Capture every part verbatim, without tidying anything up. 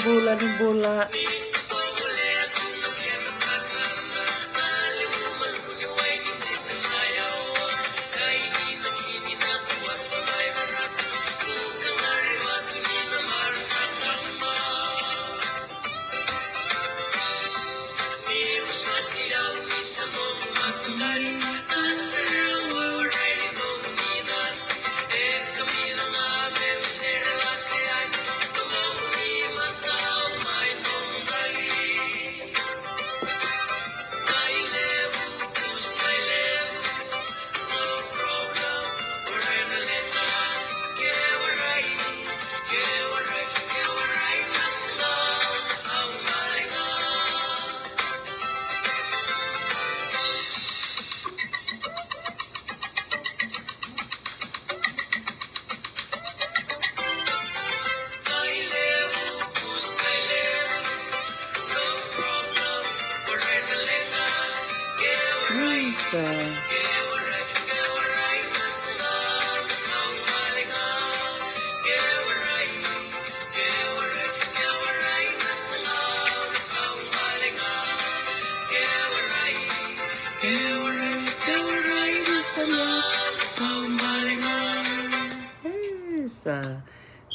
Bula ni bula. Isa.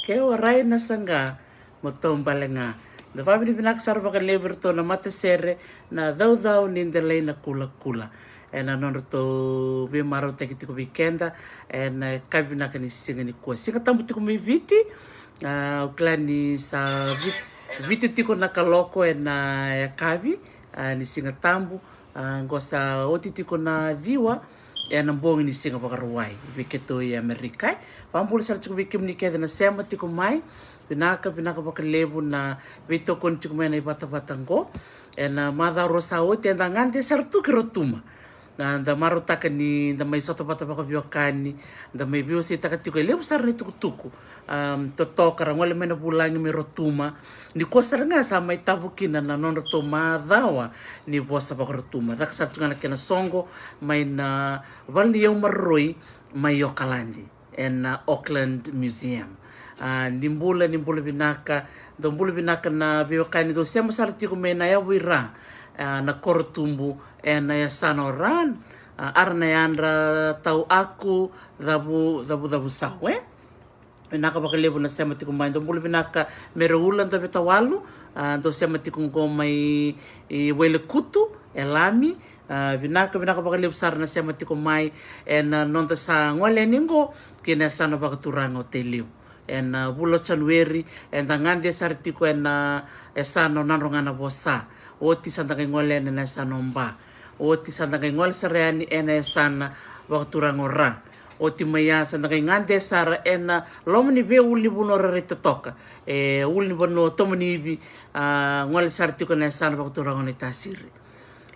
Ke warai na saqa, mo taubale ga. Da vakavinavinaka sara vakalevu vei iratou na matasere na Caucau ni Delai na Kulakula ena nodratou veimarautaki tiko vei keda ena yakavi vinaka ni siga nikua. Siga Tabu tiko mai Viti. Au kila ni sa vi-, vitu tiko na kaloko ena yakavi ni Siga Tabu. Qo sa oti tiko na ciwa ena bogi ni Siga Vakarauwai vei keitou e Amerika. Vakabula sara tiko vei kemuni kece na sema tiko mai. Vinaka, vinaka vakalevu na veitokoni tiko mai na ivatavata qo. Ena macawa rua sa oti eda gade sara tu ki Rotuma. Na da marautaka ni da mai sota vata vakaveiwekani, da mai veiwaseitaka tiko e levu sara na itukutuku. Totoka ra gole mai na vulagi mai Rotuma. Nikua sara ga sa mai tavu kina na nodratou macawa ni vosa vakaRotuma. Caka sara tu ga na kena soqo mai na vale ni yau maroroi mai Okaladi, ena Auckland Museum. Ni bula, ni bula vinaka. Dou bula vinaka na veiwekani dou sema sara tiko mai na yavu i Ra, na Korotubu, ena yasana o Ra, Ara na Yadra, Tauaku, Cavu, Cavucavu Sau, e? Vinaka vakalevu na sema tiko mai. Dou bula vinaka Mereula Davetawalu, dou sema tiko qo mai Wailekutu e Lami. Vinaka, vinaka vakalevu sara na sema tiko mai ena noda sa gole yani qo ki na yasana vakaturaga o Tailevu. Ena vula o Janueri eda gade sara tiko ena yasana o Nadroganavosa. Oti sa da qai gole yani ena yasana o Ba. Oti sa da qai gole sara yani ena yasana vakaturaga o Ra. Oti mai ya sa da qai gade sara ena loma ni veiulunivanua rairai totoka, e ulunivanua Tomanivi, a gole sara tiko ena yasana vakaturaga o Naitasiri.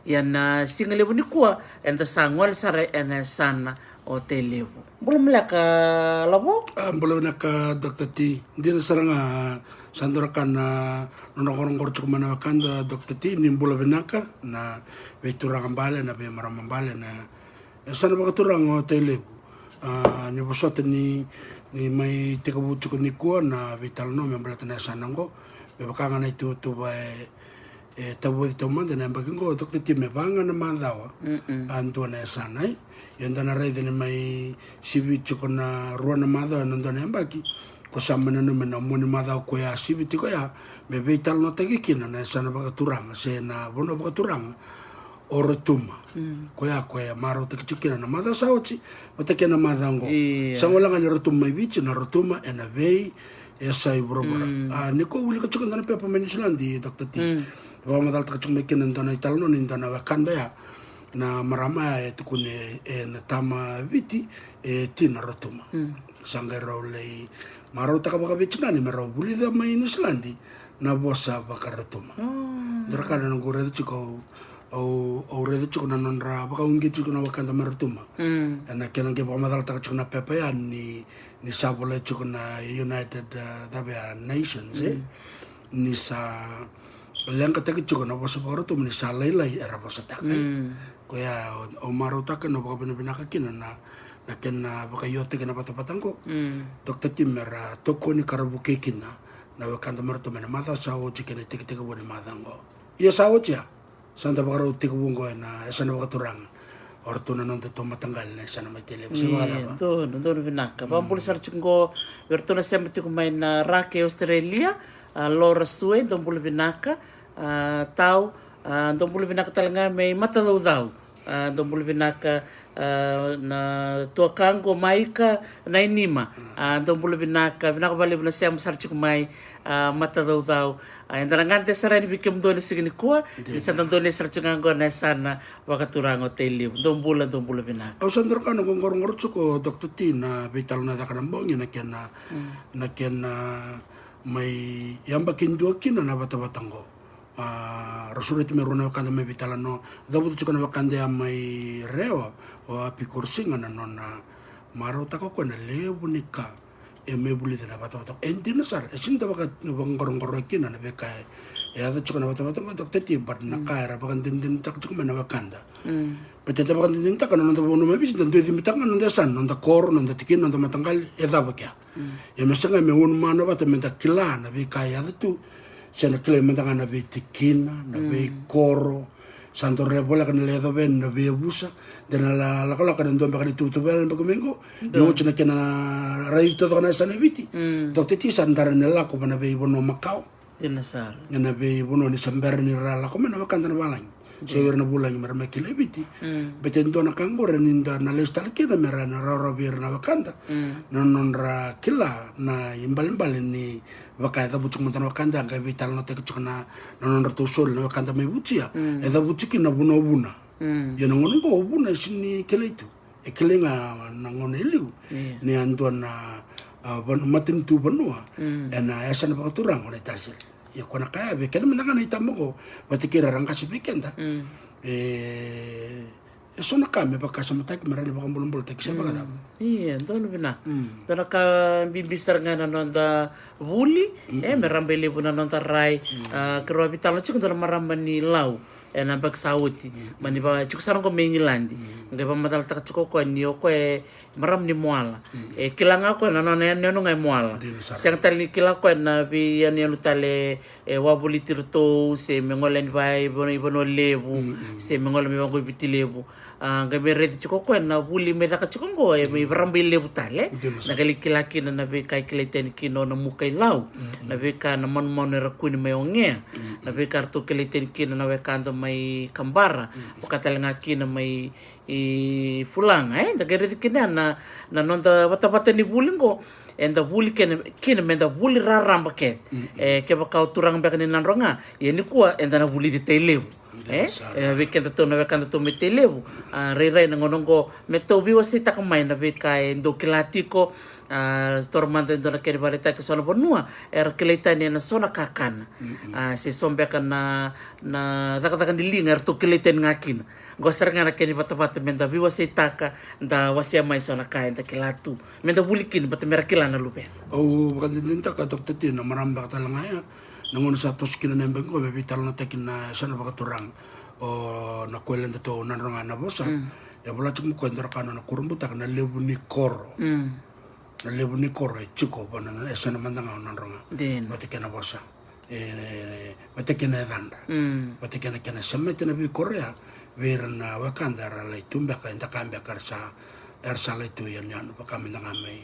Ia na siga levu nikua eda sa gole sara ena yasana o Tailevu. Bula maleka Lavo. A bula vinaka Doctor T. Dina sara ga sa dua na ka na nona qoroqoro tiko mai na wekada Doctor T, ni bula vinaka na veituraga bale, na veimarama bale, na yasana vakaturaga o Tailevu. A ni vosota ni, ni mai tekivu tiko nikua na veitalanoa me baleta na yasana oqo. Me vaka ga na ituvatuva e, e tavoci taumada ena yabaki oqo, Doctor T, me va ga na macawa a dua na yasana, e? Ia da na raica ni mai sivi tiko na rua na macawa ena dua na yabaki. Ko sa mai nanuma ena mua ni macawa ko ya sivi tiko ya me veitalanoataki kina na yasana vakaturaga se na vanua vakaturaga o Rotuma. Koya, koya marautaki tiko kina na macawa sa oti vata kei na macawa oqo. Sa gole ga ni Rotuma mai Viti, na Rotuma ena veiyasai vuravura. A ni ko wilika tiko e dua na pepa mai Niusiladi, Doctor T, vakamacalataka tiko mai kina e dua na italanoa ni dua na wekada ya na marama ya e tukuni e na tama Viti e tina Rotuma. Sa qai rau lai marautaka vakaveitinani me rau vulica mai Niusiladi na vosa vakaRotuma. Dua na ka na noqu raica tiko, au, au raica tiko na nodra vakauqeti tiko na wekada mai Rotuma. Ena kena qai vakamacalataka tiko na pepa ya ni, ni sa volai tiko na United, a, cava ya, Nations, e? Ni sa leqataki tiko na vosa vakaRotuma ni sa lailai era vosataka, e? Koya au marautaka na vakavinavinaka kina na, na kena vakaiotaki na vatavata oqo. Doctor T, me ra tokoni ka ra vukei kina na wekada mai ratou mai na macawa sa oti kei na tekitekivu ni macawa oqo. Ia sa oti ya, sa da vakarau tekivu oqo ena yasana vakaturaga o ratou na noda tou mataqali na yasana mai Tailevu. Se vakacava? Donu, donu vinaka. Vakabula sara tiko oqo vei ratou na sema tiko mai na Ra kei Australia, a Laura Sue, dou bula vinaka. A Tau, a dou bula vinaka tale ga mai Matacaucau. A dou bula vinaka, a na tuakaqu Maika Nainima. A dou bula vinaka, vinaka vakalevu na sema sara tiko mai a Matacaucau. A eda na gade sara yani vei kemudou ena siga nikua, ni sa da donu sara tiko ga oqo na yasana vakaturaga o Tailevu. Dou bula, dou bula vinaka. Au sa dau raica na qoroqoro tiko, Doctor T, na veitalanoa e caka na bogi, na kena, na kena mai yabaki dua kina na vatavata oqo. A rau sureti me rua na wekada mai veitalanoa. Cavuta tiko na wekada ya mai Rewa, o Api Kurusiga, na nona marautaka o koya na levu ni ka e mai vulica na vatavata. E dina sara, e sega ni da vaka, vakaqoroqoro kina na veika e yaco tiko na vatavata oqo, Doctor T, but na ka era vakadinadinataka tiko mai na wekada. Baleta da vakadinadinataka na noda vanua mai Viti, da dui cibitaka ga na noda yasana, noda koro, noda tikina, noda mataqali, e cava kea. Ia me sega me unumana vata me da kila na veika e yaco tu, se na kilai mada ga na veitikina, na veikoro. Sa dau rairai voleka na lai yacova yani na veiyavusa, de na la, lakolako ena dua beka na ituvatuva yani beka mai qo. Ni oti na kena raici taucoko na yasana e Viti, Doctor T, sa dara na lako va na veivanua makawa. Dina sara. Ena veivanua ni sa bera ni ra lako mai na wekada na valagi se o ira na vulagi me ra mai kilai Viti. Baleta e dua na ka qori ni da na lesu tale kina me ra na rawarawa vei ira na wekada na nodra kila na ibalebale ni vaka e cavuti tiko mada na wekada, qai veitalanoataki tiko na, na nodratou soli na wekada mai Viti ya. E cavuti tiko kina na vuna o vuna. Ia na gauna oqo o vuna e sega ni kilai tu. E kilai ga na gauna e liu ni a dua na, a, van-, matanitu vanua ena yasana vakaturaga o Naitasiri. Ia ko na kaya vei keda mada ga na itaba oqo vata kei ira ra qase vei keda. E, e so na ka me vakasamataki me ra lai vakabulabulataki se vakacava. Ia, donu vinaka. Dua na ka bibi sara ga na noda vuli, e, me rabailevu na noda rai. A, keirau a veitalanoa tiko dua na marama ni Lau ena yabaki sa oti. Mani va tiko sara oqo mai Igiladi. Qai vakamacalataka tiko o koya ni o koya e marama ni Moala. E kila ga o koya na nona yanuyanu ga e Moala. Sega tale ni kila o koya na veiyanuyanu tale e wavoliti iratou, se me gole yani va i vanua, i Vanua Levu, se me gole mai vaqo i Viti Levu. A, qai me raici tiko o koya na vuli me caka tiko oqo, e mai varabailevu tale. Na qai lai kila kina na veika e kilai tani kina o Namuka i Lau, na veika na manumanu era kune mai Ogea, na veika ratou kilai tani kina na wekada mai Kabara, vaka tale ga kina mai Fulaga, e, da qai raici kina na, na noda vatavata ni vuli oqo. Eda vuli kina, kina meda vuli raraba kece. E, kevaka o turaga beka ni Nadroga, ia nikua eda na vulici Tailevu. E, e, vei kedatou na wekadatou mai Tailevu, a, rairai na gauna oqo me tou veiwaseitaka mai na veika e dou kila tiko. A, toro mada e dua na kena ivakaraitaki, so na vanua era kilai tani ena so na kakana. A, se so beka na, na cakacaka ni liga eratou kilai tani ga kina. Qo sara ga na kena ivatavata meda veiwaseitaka, da wasea mai so na ka eda kila tu, meda vuli kina, baleta mera kila na luveda. Au vakadinadinataka, Doctor T, na marama beka tale ga ya, na gauna sa toso kina na yabaki qo me veitalanoataki na yasana vakaturaga o Nakueledatou Nadroga Navosa. E vola tiko mai o koya e dua na ka nona kurabutaka na levu ni koro. Na levu ni koro e tiko vua na, e, yasana mada ga o Nadroga. Vata kei Navosa. E, vata kei na yacadra. Vata kei na kena semati na veikoro ya vei ira na wekada era lai tu beka, e dua ka beka era sa, era sa lai tu yanuyanu vaka mada ga mai,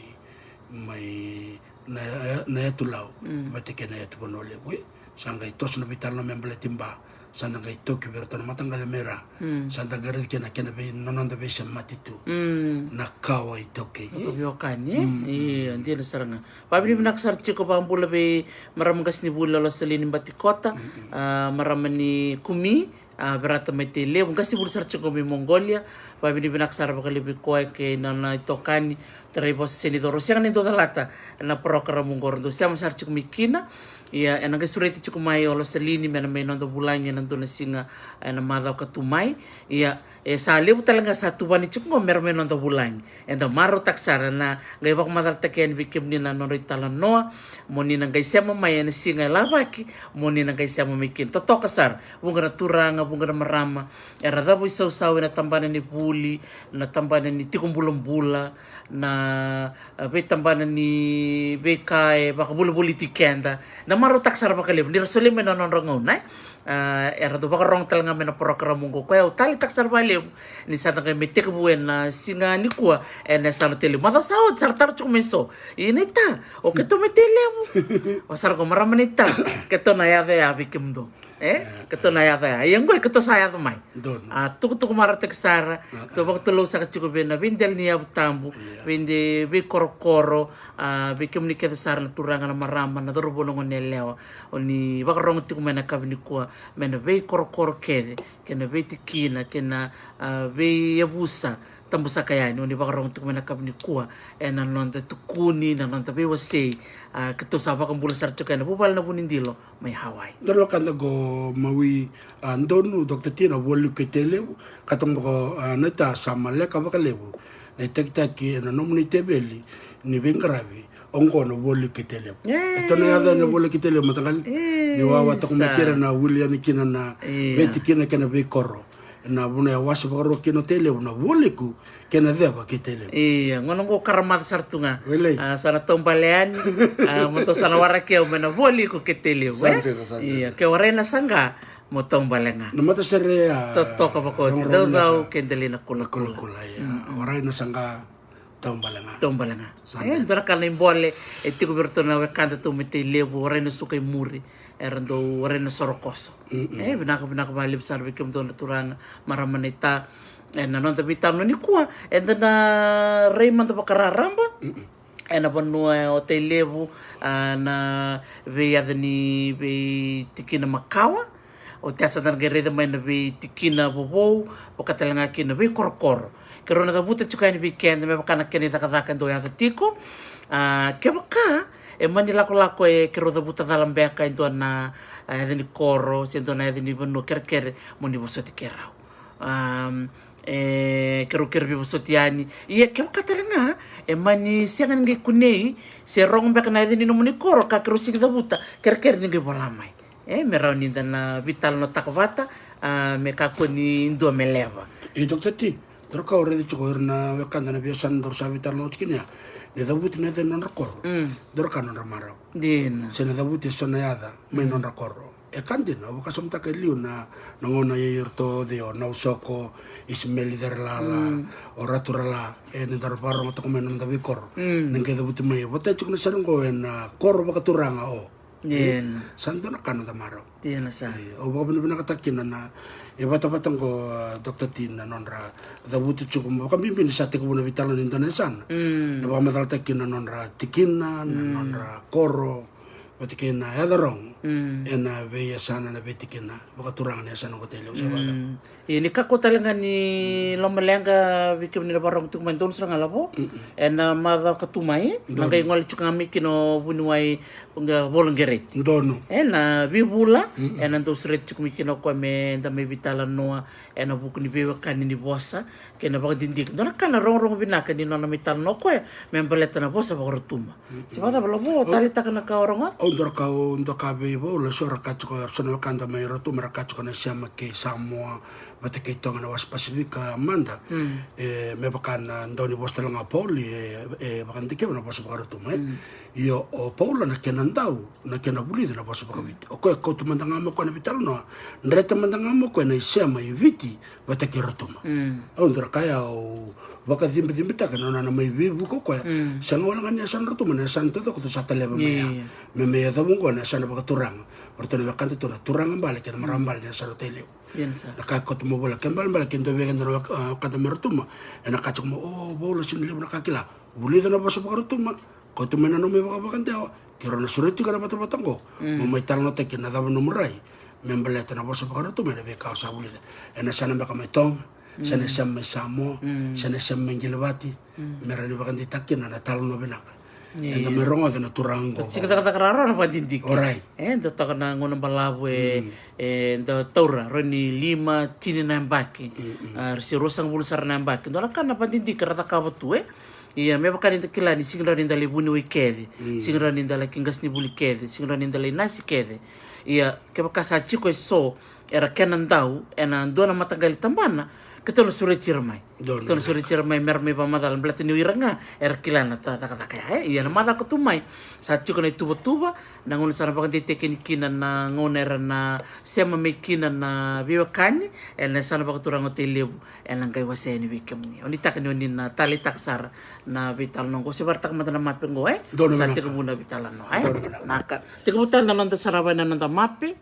mai na, na yatu Lau. Vata kei na yatu Vanua Levu, e. Sa qai toso na veitalanoa me baleti Ba. Sa da qai toki vei iratou na mataqali mai Ra. Sa da qai raici kina na kena vei, na noda veisemati tu. Na kawa iTaukei. Veiwekani, e? Io, dina sara ga. Vakavinavinaka sara tiko, vakabula vei marama qasenivuli o Losalini Batikota, a, marama ni Kumi, a, Verata mai Tailevu, qasenivuli sara tiko mai Mongolia. Vakavinavinaka sara vakalevu vei koya kei na nona itokani, Taraivosa Senicoro. Sega ni dou calata na parokaramu oqo, dou sema sara tiko mai kina. Ia, ena qai sureti tiko mai o Losalini me na mai noda vulagi ena dua na siga ena macawa ka tu mai. Ia, e sa levu tale ga sa tuvani tiko qo me ra mai noda vulagi. Eda marautaka sara, na qai vakamacalataki yani vei kemuni na nodra italanoa. Mo ni na qai sema mai ena siga e lavaki, mo ni na qai sema mai kina. Totoka sara, vuqa na turaga, vuqa na marama era cavu isausau ena tabana ni vuli, na tabana ni tiko bulabula, na, ah, veitabana ni veika e vakavolivoliti keda. Da marautaka sara vakalevu ni ra solia mai na nodra gauna, e? Ah, era dau vakarogo tale ga mai na porokaramu oqo. Koya au taleitaka sara vakalevu ni sa da qai mai tekivu ena siga nikua ena yasana o Tailevu. Macawa sa oti sa ra taro tiko mai eso. Ia naita, o keitou mai Tailevu. O sara qo marama naita, keitou na yaco ya vei kemudou. E? Keitou na yaco ya. Ia oqo e keitou sa yaco mai. Donu. A, tukutuku marautaki sara. Keitou vakatulou saka tiko vei na veidela ni yavu tabu, vei de veikorokoro, a, vei kemuni kece sara na turaga, na marama, na cauravou, na goneyalewa, o ni vakarogo tiko mai na yakavi nikua, mai na veikorokoro kece, kei na veitikina, kei na, a, veiyavusa tabu saka yani, o ni vakarogo tiko mai na yakavi nikua ena noda tukuni, na noda veiwasei. A, keitou sa vakabula sara tiko ena vuvale na Vunidilo mai Hawaii. Dua na wekada qo Maui, a, donu, Doctor T, na Vualiku kei Tailevu. Ka toka boko, a, naita, sa maleka vakalevu na itakitaki ena nomuni teveli ni veiqaravi. Oqo na Vualiku kei Tailevu. E, e toka na yaca na Vualiku kei Tailevu, mataqali. E, ni wawa toka mai kina na wili yani kina na veitikina kei na veikoro. Na vanua e wase vakarua kina o Tailevu, na Vualiku kei na Ceva kei Tailevu. Ia, gauna oqo karamaca sara tu ga. Welei. A, sa na taubale yani. A, mo tou sa na waraki au mai na Vualiku kei Tailevu, e? Sa dina, sa dina. Ia, ke warai na saqa, mo taubale ga. Na matasere, a, totoka vakaoti, rogorogo, daucau kei delai na kulakula. Kulakula, ia. Warai na saqa, taubale ga. Taubale ga. Sa dina. E, dua na ka na ibole e tiko vei iratou na wekada tou mai Tailevu, warai na suka i muri. Era dau warai na sorokoso. E, vinaka, vinaka vakalevu sara vei kemudou na turaga, marama naita. Ena noda veitalanoa nikua, eda na rai mada vakararaba ena vanua o Tailevu, a, na veiyaca ni veitikina makawa. Oti ya sa da na qai raica mai na veitikina vovou, vaka tale ga kina na veikorokoro. Keirau na cavuta tiko yani vei keda me vaka na kena icakacaka e dau yaco tiko. A, kevaka e mani lakolako, e, keirau cavuta cala beka e dua na, a, yaca ni koro se dua na yaca ni vanua kerekere, mo ni vosoti keirau. Am, e, keirau kere veivosoti yani. Ia kevaka tale ga e mani sega ni qai kunei se rogo beka na yaca ni nomuni koro ka keirau sega ni cavuta, kerekere ni qai vola mai. E, me rawa ni da na veitalanoataka vata, a, me kakua ni dua me leva. E, Doctor T, dua na ka au raica tiko ira na wekada na veiyasana daru sa veitalanoa tiko kina ya, ni cavuti na yaca ni nodra koro. Dua na ka nodra marau. Dina. Se na cavuti eso na yaca mai nodra koro. E ka dina, au vakasamataka e liu na, na gauna i iratou o cei, o Nausoko, Isimeli Cerelala, o Ratu Rala, e, ni daru vakarorogo toka mai na noda veikoro. Na qai cavuti mai, vata tiko na sere oqo ena koro vakaturaga o. Dina. Sa dua na ka na da marau. Dina sara. E, au vakavinavinakataka kina na, e, vatavata oqo, a, Doctor T, na nodra cavuti tiko, vakabibi ni sa tekivu na veitalanoa ni dua na yasana. Na vakamacalataki kina na nodra tikina, na nodra koro, vata kei na yaca rogo ena veiyasana, na veitikina vakaturaga na yasana oqo Tailevu, se vacava? Ia ni kakua tale ga ni lomaleqa vei kemuni na vakarorogo tiko mai, donu sara ga lavo. Ena macawa ka tu mai, na qai gole tiko ga mai kina o vuniwai Voloqereti. Donu. Ena veivula ena dau sureti tiko mai kina o koya me da mai veitalanoa ena vuku ni veiwekani ni vosa kei na vakadidike. Dua na ka na rogorogo vinaka ni nona mai talanoa o koya me baleta na vosa vakarotuma. Se vakacava lavo, o taleitaka na ka o rogoca? Au dua na ka, au dua ka vei Paula, so ra kaya tiko, so na wekada mai Rotuma ra kaya tiko na sema kei Samoa vata kei Toga na wasa Pasifika mada. E, me vaka na dau ni vosa tale ga o Paula, e, e vakadikeva na vosa vakarotuma, e. Io, o Paula na kena dau, na kena vulica na vosa vakaviti. O koya kauta mada ga mai o koya na veitalanoa, dreta mada ga mai o koya na isema i Viti vata kei Rotuma. Au dau kaya au vakacibicibitaka na nona mai veivuke o koya. Sega wale ga ni yasana Rotuma, na yasana taucoko tou sa taleva mai ya. Me mai yacovu oqo na yasana vakaturaga. O ratou na wekada tou na turaga bale kei na marama bale na yasana o Tailevu. Na ka e kauta mai o Paula, ke balebale ke dua vei keda na weka, a, wekada mai Rotuma, ena kaya tiko mai, o, Paula sega ni levu na ka kila. Vulica na vosa vakarotuma. Kauta mai na nomu ivakavakadewa, keirau na sureti iko ena vatavata oqo. Mo mai talanoataki na cava nomu rai me baleta na vosa vakarotuma ena veika o sa vulica. Ena yasana beka mai Toga, se na isema mai Samoa, se na isema mai Qilivati, me rawa ni vakadeitaka kina na talanoa vinaka. Eda mai rogoca na turaga oqo. Sega ni cakacaka rawarawa na vakadidike. Orait. E, da toka na gauna balavu e, e, da taura, rawa ni lima, tini na yabaki. A, se ruasagavulu sara na yabaki. Dua na ka na vakadidike ra cakava tu, e. Ia, me vaka ni da kila ni sega ni rawa ni da lai vuniwai kece, sega ni rawa ni da laki qasenivuli kece, sega ni rawa ni da lai nasi kece. Ia, kevaka sa tiko eso era kena dau ena dua na mataqali tabana, keitou na sureti ira mai. Donu. Keitou na sureti ira mai mera mai vakamacala, baleta ni o ira ga era kila na ta- cakacaka ya, e? Ia na macawa ka tu mai sa tiko na ituvatuva, na gauna sa na vakadeitaki yani kina na gauna era na sema mai kina na veiwekani ena yasana vakaturaga o Tailevu, ena qai wasea yani vei kemuni. O ni taka ni o ni na taleitaka sara na veitalanoa oqo, se vakaraitaka mada na mape oqo, e? Donu. Sa vinaka. Tekivu na veitalanoa, e? Donu vinaka. Naka. Tekivu tale na noda sarava na noda mape.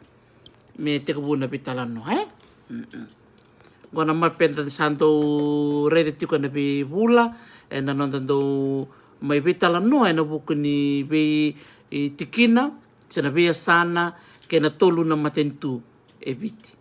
Me tekivu na veitalanoa, e? Mm-mm. Oqo na mape eda sa dau raica tiko ena veivula, ena noda dau mai veitalanoa ena vuku ni vei, i, tikina se na veiyasana kei na tolu na matanitu e Viti.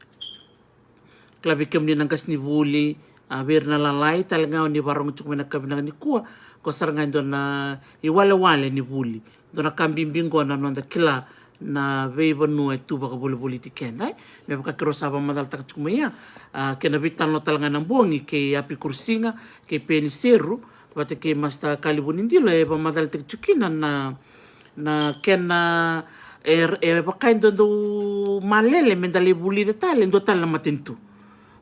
Kila vei kemuni na qasenivuli, a, vei ira na lalai tale ga o ni vakarorogo tiko mai na ka vinaka nikua, qo sara ga e dua na iwalewale ni vuli. Dua na ka bibi oqo na noda kila na veivanua e tu vakavolivoliti keda, e? Me vaka keirau sa vakamacalataka tiko mai ya, a, kei na veitalanoa tale ga na bogi kei Api Kurusiga, kei Peni Seru, vata kei Master Kalivu ni Dilo, e vakamacalataki tiko kina na, na kena, e, e vaka e dua dau malele me da lai vulica tale e dua tale na matanitu.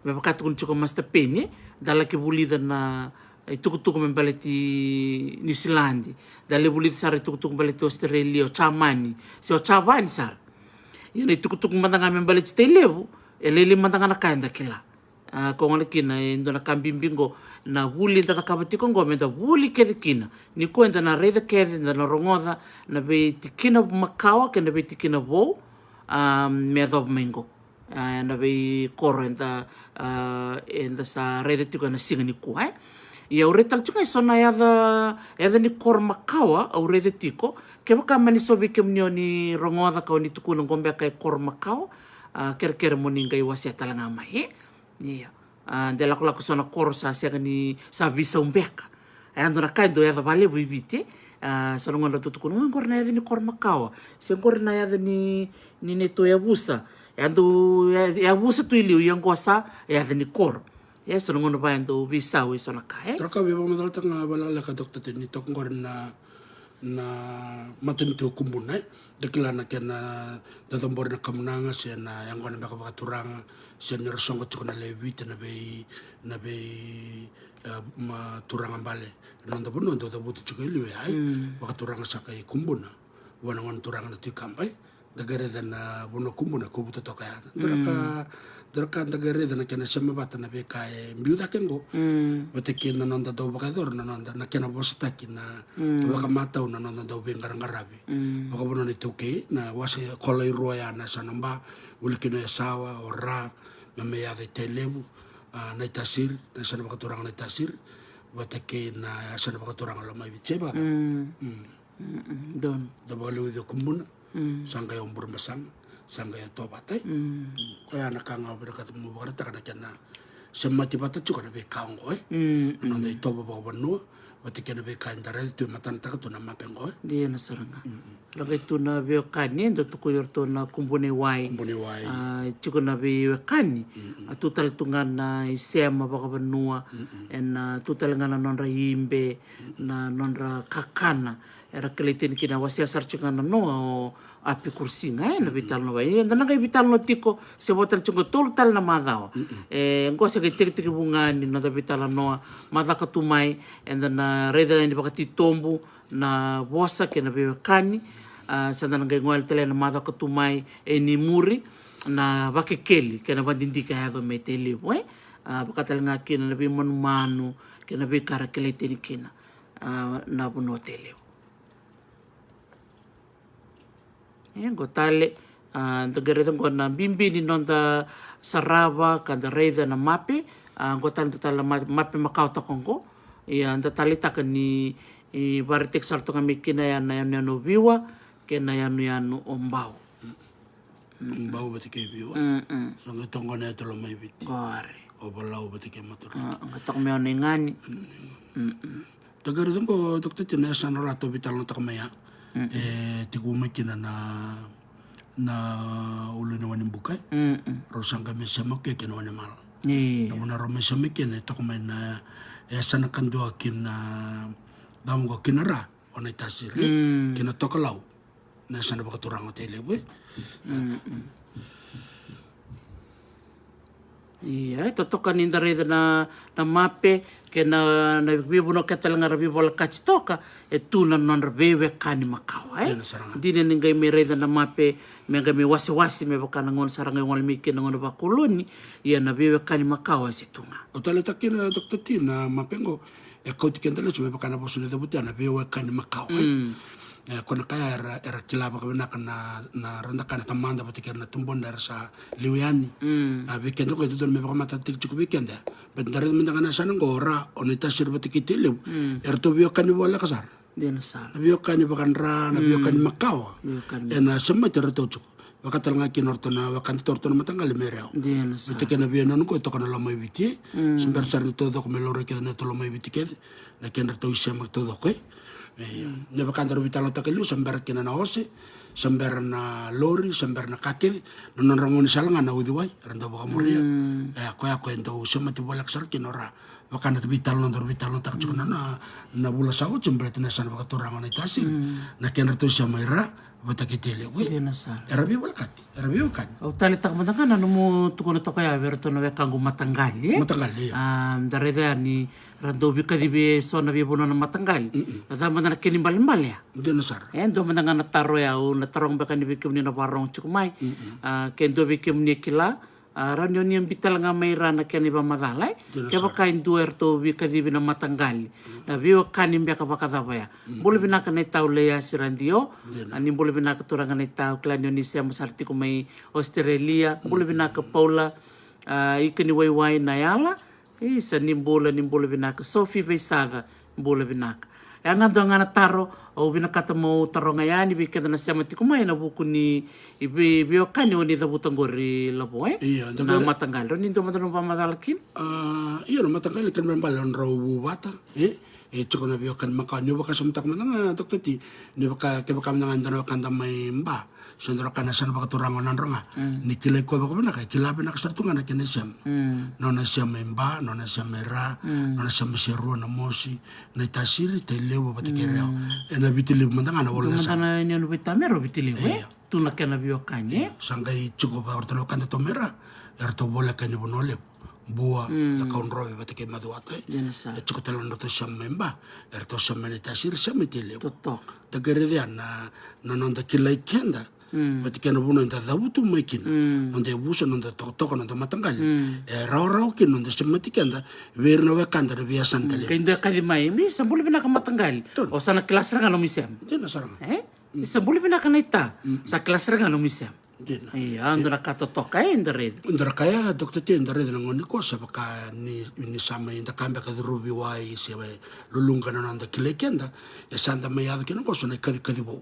Me vaka tukuna tiko Master Peni, e, da laki vulica na itukutuku me baleti Niusiladi, da lai vulica sara itukutuku baleti Australia, o Jamani, se o Javani sara. Ia na itukutuku mada ga me baleti Tailevu, e lailai mada ga na ka eda kila. A, ko gona kina e dua na ka bibi oqo, na vuli eda cakava tiko oqo, me da vuli kece kina. Nikua eda na raica kece, eda na rogoca na veitikina makawa kei na veitikina vou, a, me yacova mai oqo. A, ena veikoro eda, a, eda sa raica tiko ena siga nikua, e? Ia au raica tale tiko ga e so na yaca, yaca ni koro makawa au raica tiko. Kevaka mani so vei kemuni o ni rogoca ka o ni tukuna oqo beka e koro makawa, a, kerekere mo ni qai wasea tale ga mai, e? Ia. A, de lakolako so na koro sa sega ni sa veisau beka. E dua na ka e dau yaco vakalevu i Viti, e? A, so na gauna ratou tukuna, "O, oqori na yaca ni koro makawa, se oqori na yaca ni, ni neitou yavusa." E dau ya-, yavusa tu i liu, ia oqo sa yaca ni koro. E so na gauna va e dau veisau e so na ka, e? Dua na ka via vakamacalataka ga vakalekaleka, Doctor, ni toka oqori na na matanitu o Kubuna, e? Da kila na kena dodobori na kamunaga se na yaqona beka vakaturaga, se ni ra soqo tiko na lewe vitu na vei, na vei, e, ma turaga bale. Na noda vanua dau cavuta tiko e liu, e, ai? Mm. Vakaturaga saka i Kubuna. Vua na gone turaga na Tui Kaba, e? Da qai raica na vanua Kubuna e kovuta toka ya. Dua na ka, mm, dua na ka da qai raica na kena sema vata na veika e biu cake oqo. Mm. Vata kei na noda dau vakayacora na noda, na kena vosataki na, mm, vakamatau na noda dau veiqaraqaravi. Mm. Vakavanua na iTaukei, na wase kola e rua ya, na yasana Ba, vuli kina o Yasawa, o Ra, na mai yaca i Tailevu, a, Naitasiri, na yasana vakaturaga Naitasiri, vata kei na yasana vakaturaga Lomaiviti, se vaka. Mm. Mm. Mm-mm, donu. Da vakaliuci o Kubuna, mm, sa qai o Burebasaga, sa qai o Tovata, e? Mm. Koya na ka ga au vinakata meu vakaraitaka na kena semati vata tiko na veika oqo, e? Mm, na noda, mm, itovo vakavanua, vata kei na veika eda raica tu e matanataka tu na mape oqo, e? Dina sara ga. Mm-mm. Ra qai tu na veiwekani, e dau tukuni iratou na Kubuna i Wai. Kubuna i Wai. A, tiko na veiwekani. Mm-mm. A, tu tale tu ga na isema vakavanua, mm-mm, ena, a, tu tale ga na nodra ibe, mm-mm, na nodra kakana. Era kilai tani kina, wasea sara tiko ga na noa o Api Kurusiga, e, na, mm-mm, veitalanoa. Ia eda na qai veitalanoa tiko, se vo tale tiko tolu tale na macawa. Mm-mm. E, oqo se qai tekitekivu ga ni noda veitalanoa, macawa ka tu mai, eda na raica yani vakatitobu na vosa kei na veiwekani. A, sa da na qai gole tale na macawa ka tu mai, e, ni muri, na Vakekeli kei na vadidike a yaco mai Tailevu, e? A, vaka tale ga kina na veimanumanu kei na veika ra kilai tani kina, a, na vanua o Tailevu. E, oqo tale, a, da qai raica oqo na bibi ni noda sarava ka da raica na mape, a, oqo tale, dua tale na ma-, mape makawa toka oqo. Ia, da taleitaka ni, e, vakaraitaki sara toka mai kina ya na yanuyanu o Viwa kei na yanuyanu o Bau. Mm. Bau vata kei Viwa. Mm-mm. Sa qai toka oqo na yatu Lomaiviti. Qori. O Valau vata kei Maturiki. A, qai toka mai o Naigani. Mm. Mm-mm. Da qai raica oqo, Doctor, na yasana ratou veitalanoataka mai ya. Mm-mm. E tekivu mai kina na, na ulu ni Wainibuka, e? Mm-mm. Rau sa qai mai sema ke kei na Wainimala. Io. Na vanua rau mai sema kina e toka mai na yasana kadua ki na, cava oqo, ki na Ra, o Naitasiri, mm, ki na Tokalau. Na yasana vakaturaga o Tailevu, e? Mm-mm. Ia, e totoka ni da raica na, na mape kei na, na veivanua kece tale ga ra veivolekati toka, e tu na nodra veiwekani makawa, e. Dina sara ga. Dina ni qai mai raica na mape, me qai mai wasewase me vaka na gauna sara ga e gole mai kina na gauna vakoloni, ia na veiwekani makawa e se tu ga. Au taleitaka kina, Doctor T, na mape qo, e kauti keda lesu me vaka na vosa ni cavuti ya na veiwekani makawa, e. E, ko na ka ya era, era kila vakavinaka na, na radakana tamada vata kei ira na tubuda era sa liu yani. A, vei keda qo e dodonu me vakamatatataki tiko vei keda. Baleta da raica mada ga na yasana qo, Ra, o Naitasiri vata kei Tailevu. Eratou veiwekani voleka sara. Dina sara. Na veiwekani vakadra, na veiwekani makawa. Veiwekani. E na semati eratou tiko. Vaka tale ga kina o ratou na wekadatou, o ratou na mataqali mai Rewa. Dina sara. Vata kei na veiyanuyanu qo e toka na Lomaiviti, e. Se bera sara ni taucoko me laurai kece na yatou Lomaiviti kece. Na kedratou isema taucoko, e. Io. Na vaka daru veitalanoataka e liu, se bera kina na ose, se bera na lori, se bera na ka kece, na nodra gaunisala ga na uciwai era dau vakamuria. E, koya, koya e dau semati voleka sara kina o Ra. Vaka na veitalanoa daru veitalanoataka tiko na, na, na vula sa oti, baleta na yasana vakaturaga o Naitasiri. Na kedratou isema i Ra vata kei Tailevu, e. Dina sara. Era veivolekati. Era veiwekani. Au taleitaka mada ga na nomu tukuna toka ya vei iratou na wekaqu mataqali, e? Mataqali, io. A, da raica ya ni ra dau veikacivi e so na veivanua na mataqali. A cava mada na kena ibalebale ya? Dina sara. E, dua mada ga na taro ya, au na taroga beka ni vei kemuni na vakarorogo tiko mai. A, ke dua vei kemuni e kila, a, rawa ni o ni biuta tale ga mai Ra na kena ivakamacala, e? Dina sara. Kevaka e dua eratou veikacivi na mataqali, na veiwekani beka vakacava ya? Bula vinaka na itau Leiasi Radio. Dina. A, ni bula vinaka turaga na itau, kila ni o ni sema sara tiko mai Australia. Bula vinaka Paula, a, Ikaniwaiwai na yala. Isa, ni bula, ni bula vinaka. Sofi Veisaca, bula vinaka. E a ga dua ga na taro au vinakata meu taroga yani vei keda na sema tiko mai ena vuku ni vei, veiwekani o ni cavuta qori, Lavo, e? Io, na mataqali. Rawa ni dua mada na vakamacala kina? A, io, na mataqali kena ibalebale o drau vu vata, e? E tiko na veiwekani makawa, niu vakasamataka mada ga, Doctor T, ni vaka, kevaka mada ga e dua na wekada mai Ba, se dua na ka na yasana vakaturaga o Nadroga. Ni kilai koya vakavinaka, e kila vinaka sara tu ga na kena isema. Nona isema i Ba, nona isema i Ra, nona isema i Serua, Namosi, Naitasiri, Tailevu vata kei Rewa. Ena Viti Levu mada ga na vola na yasana. Dua mada na yanuyanu veitamera o Viti Levu, e? Io. Tu na kena veiwekani, e? Io, sa qai tiko vaka o ratou na wekadatou mai Ra, eratou voleka yani Vanua Levu. Bua, Cakaudrove vata kei Macuata, e. Dina sara. E tiko tale na nodratou sema mai Ba, eratou sema mai Naitasiri, sema mai Tailevu. Totoka. Da qai raica ya na, na noda kilai keda vata kei na vanua eda cavutu mai kina. Noda yavusa, noda tokatoka, noda mataqali. E rawarawa kina noda semati keda vei ira na wekada na veiyasana tale. Ke dua e kaci mai, Isa, bula vinaka mataqali. O sa na kila sara ga nomu isema. Dina sara ga. E? Isa, bula vinaka naita. Sa kila sara ga nomu isema. Dina. Ia, dua na ka totoka, e, da raica. Dua na ka ya, Doctor T, da raica na gauna nikua, sa vaka ni, ni sa mai da ka beka, curuvi wai se luluqa na noda kilai keda, e sa da mai yaco kina qo so na ikacikaci vou.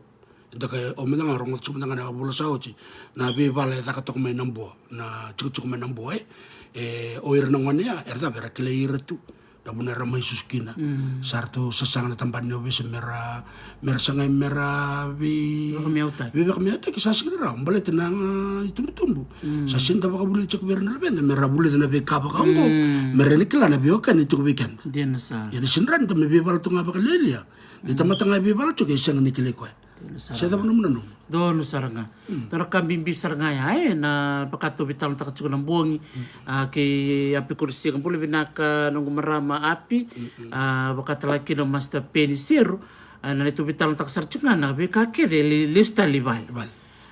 Da ka, o mada ga rogoca tiko mada ga na vula sa oti, na veivala e caka toka mai Nabua, na tikotiko mai Nabua, e. E, o ira na gone ya, era cava, era kilai ira tu. Na vanua era mai susu kina. Sa ratou sasaga na tabana ni ovisa me ra, me ra sagai me ra vei, veivakameautaki. Veivakameautaki, sa sega ni rawa, baleta na, a, itubutubu. Sa sega ni da vakavulica tiko vei ira na luveda me ra vulica na veika vaka oqo. Me ra na kila na veiwekani e tiko vei keda. Dina sara. Ia ni sega ni rawa ni da mai veivala tu ga vakalialia. Ni tamata ga e veivala tiko e sega ni kilai koya. Donu sara. Se cava nomu nanuma? Donu sara ga. Dua na ka bibi sara ga ya, e, na vaka tou veitalanoataka tiko na bogi. A, kei Api Kurisiga, bula vinaka noqu marama Api. A, vaka tale ga kina o Master Peni Seru. A, na neitou veitalanoataka sara tiko ga na veika kece e le, lesu tale i vale.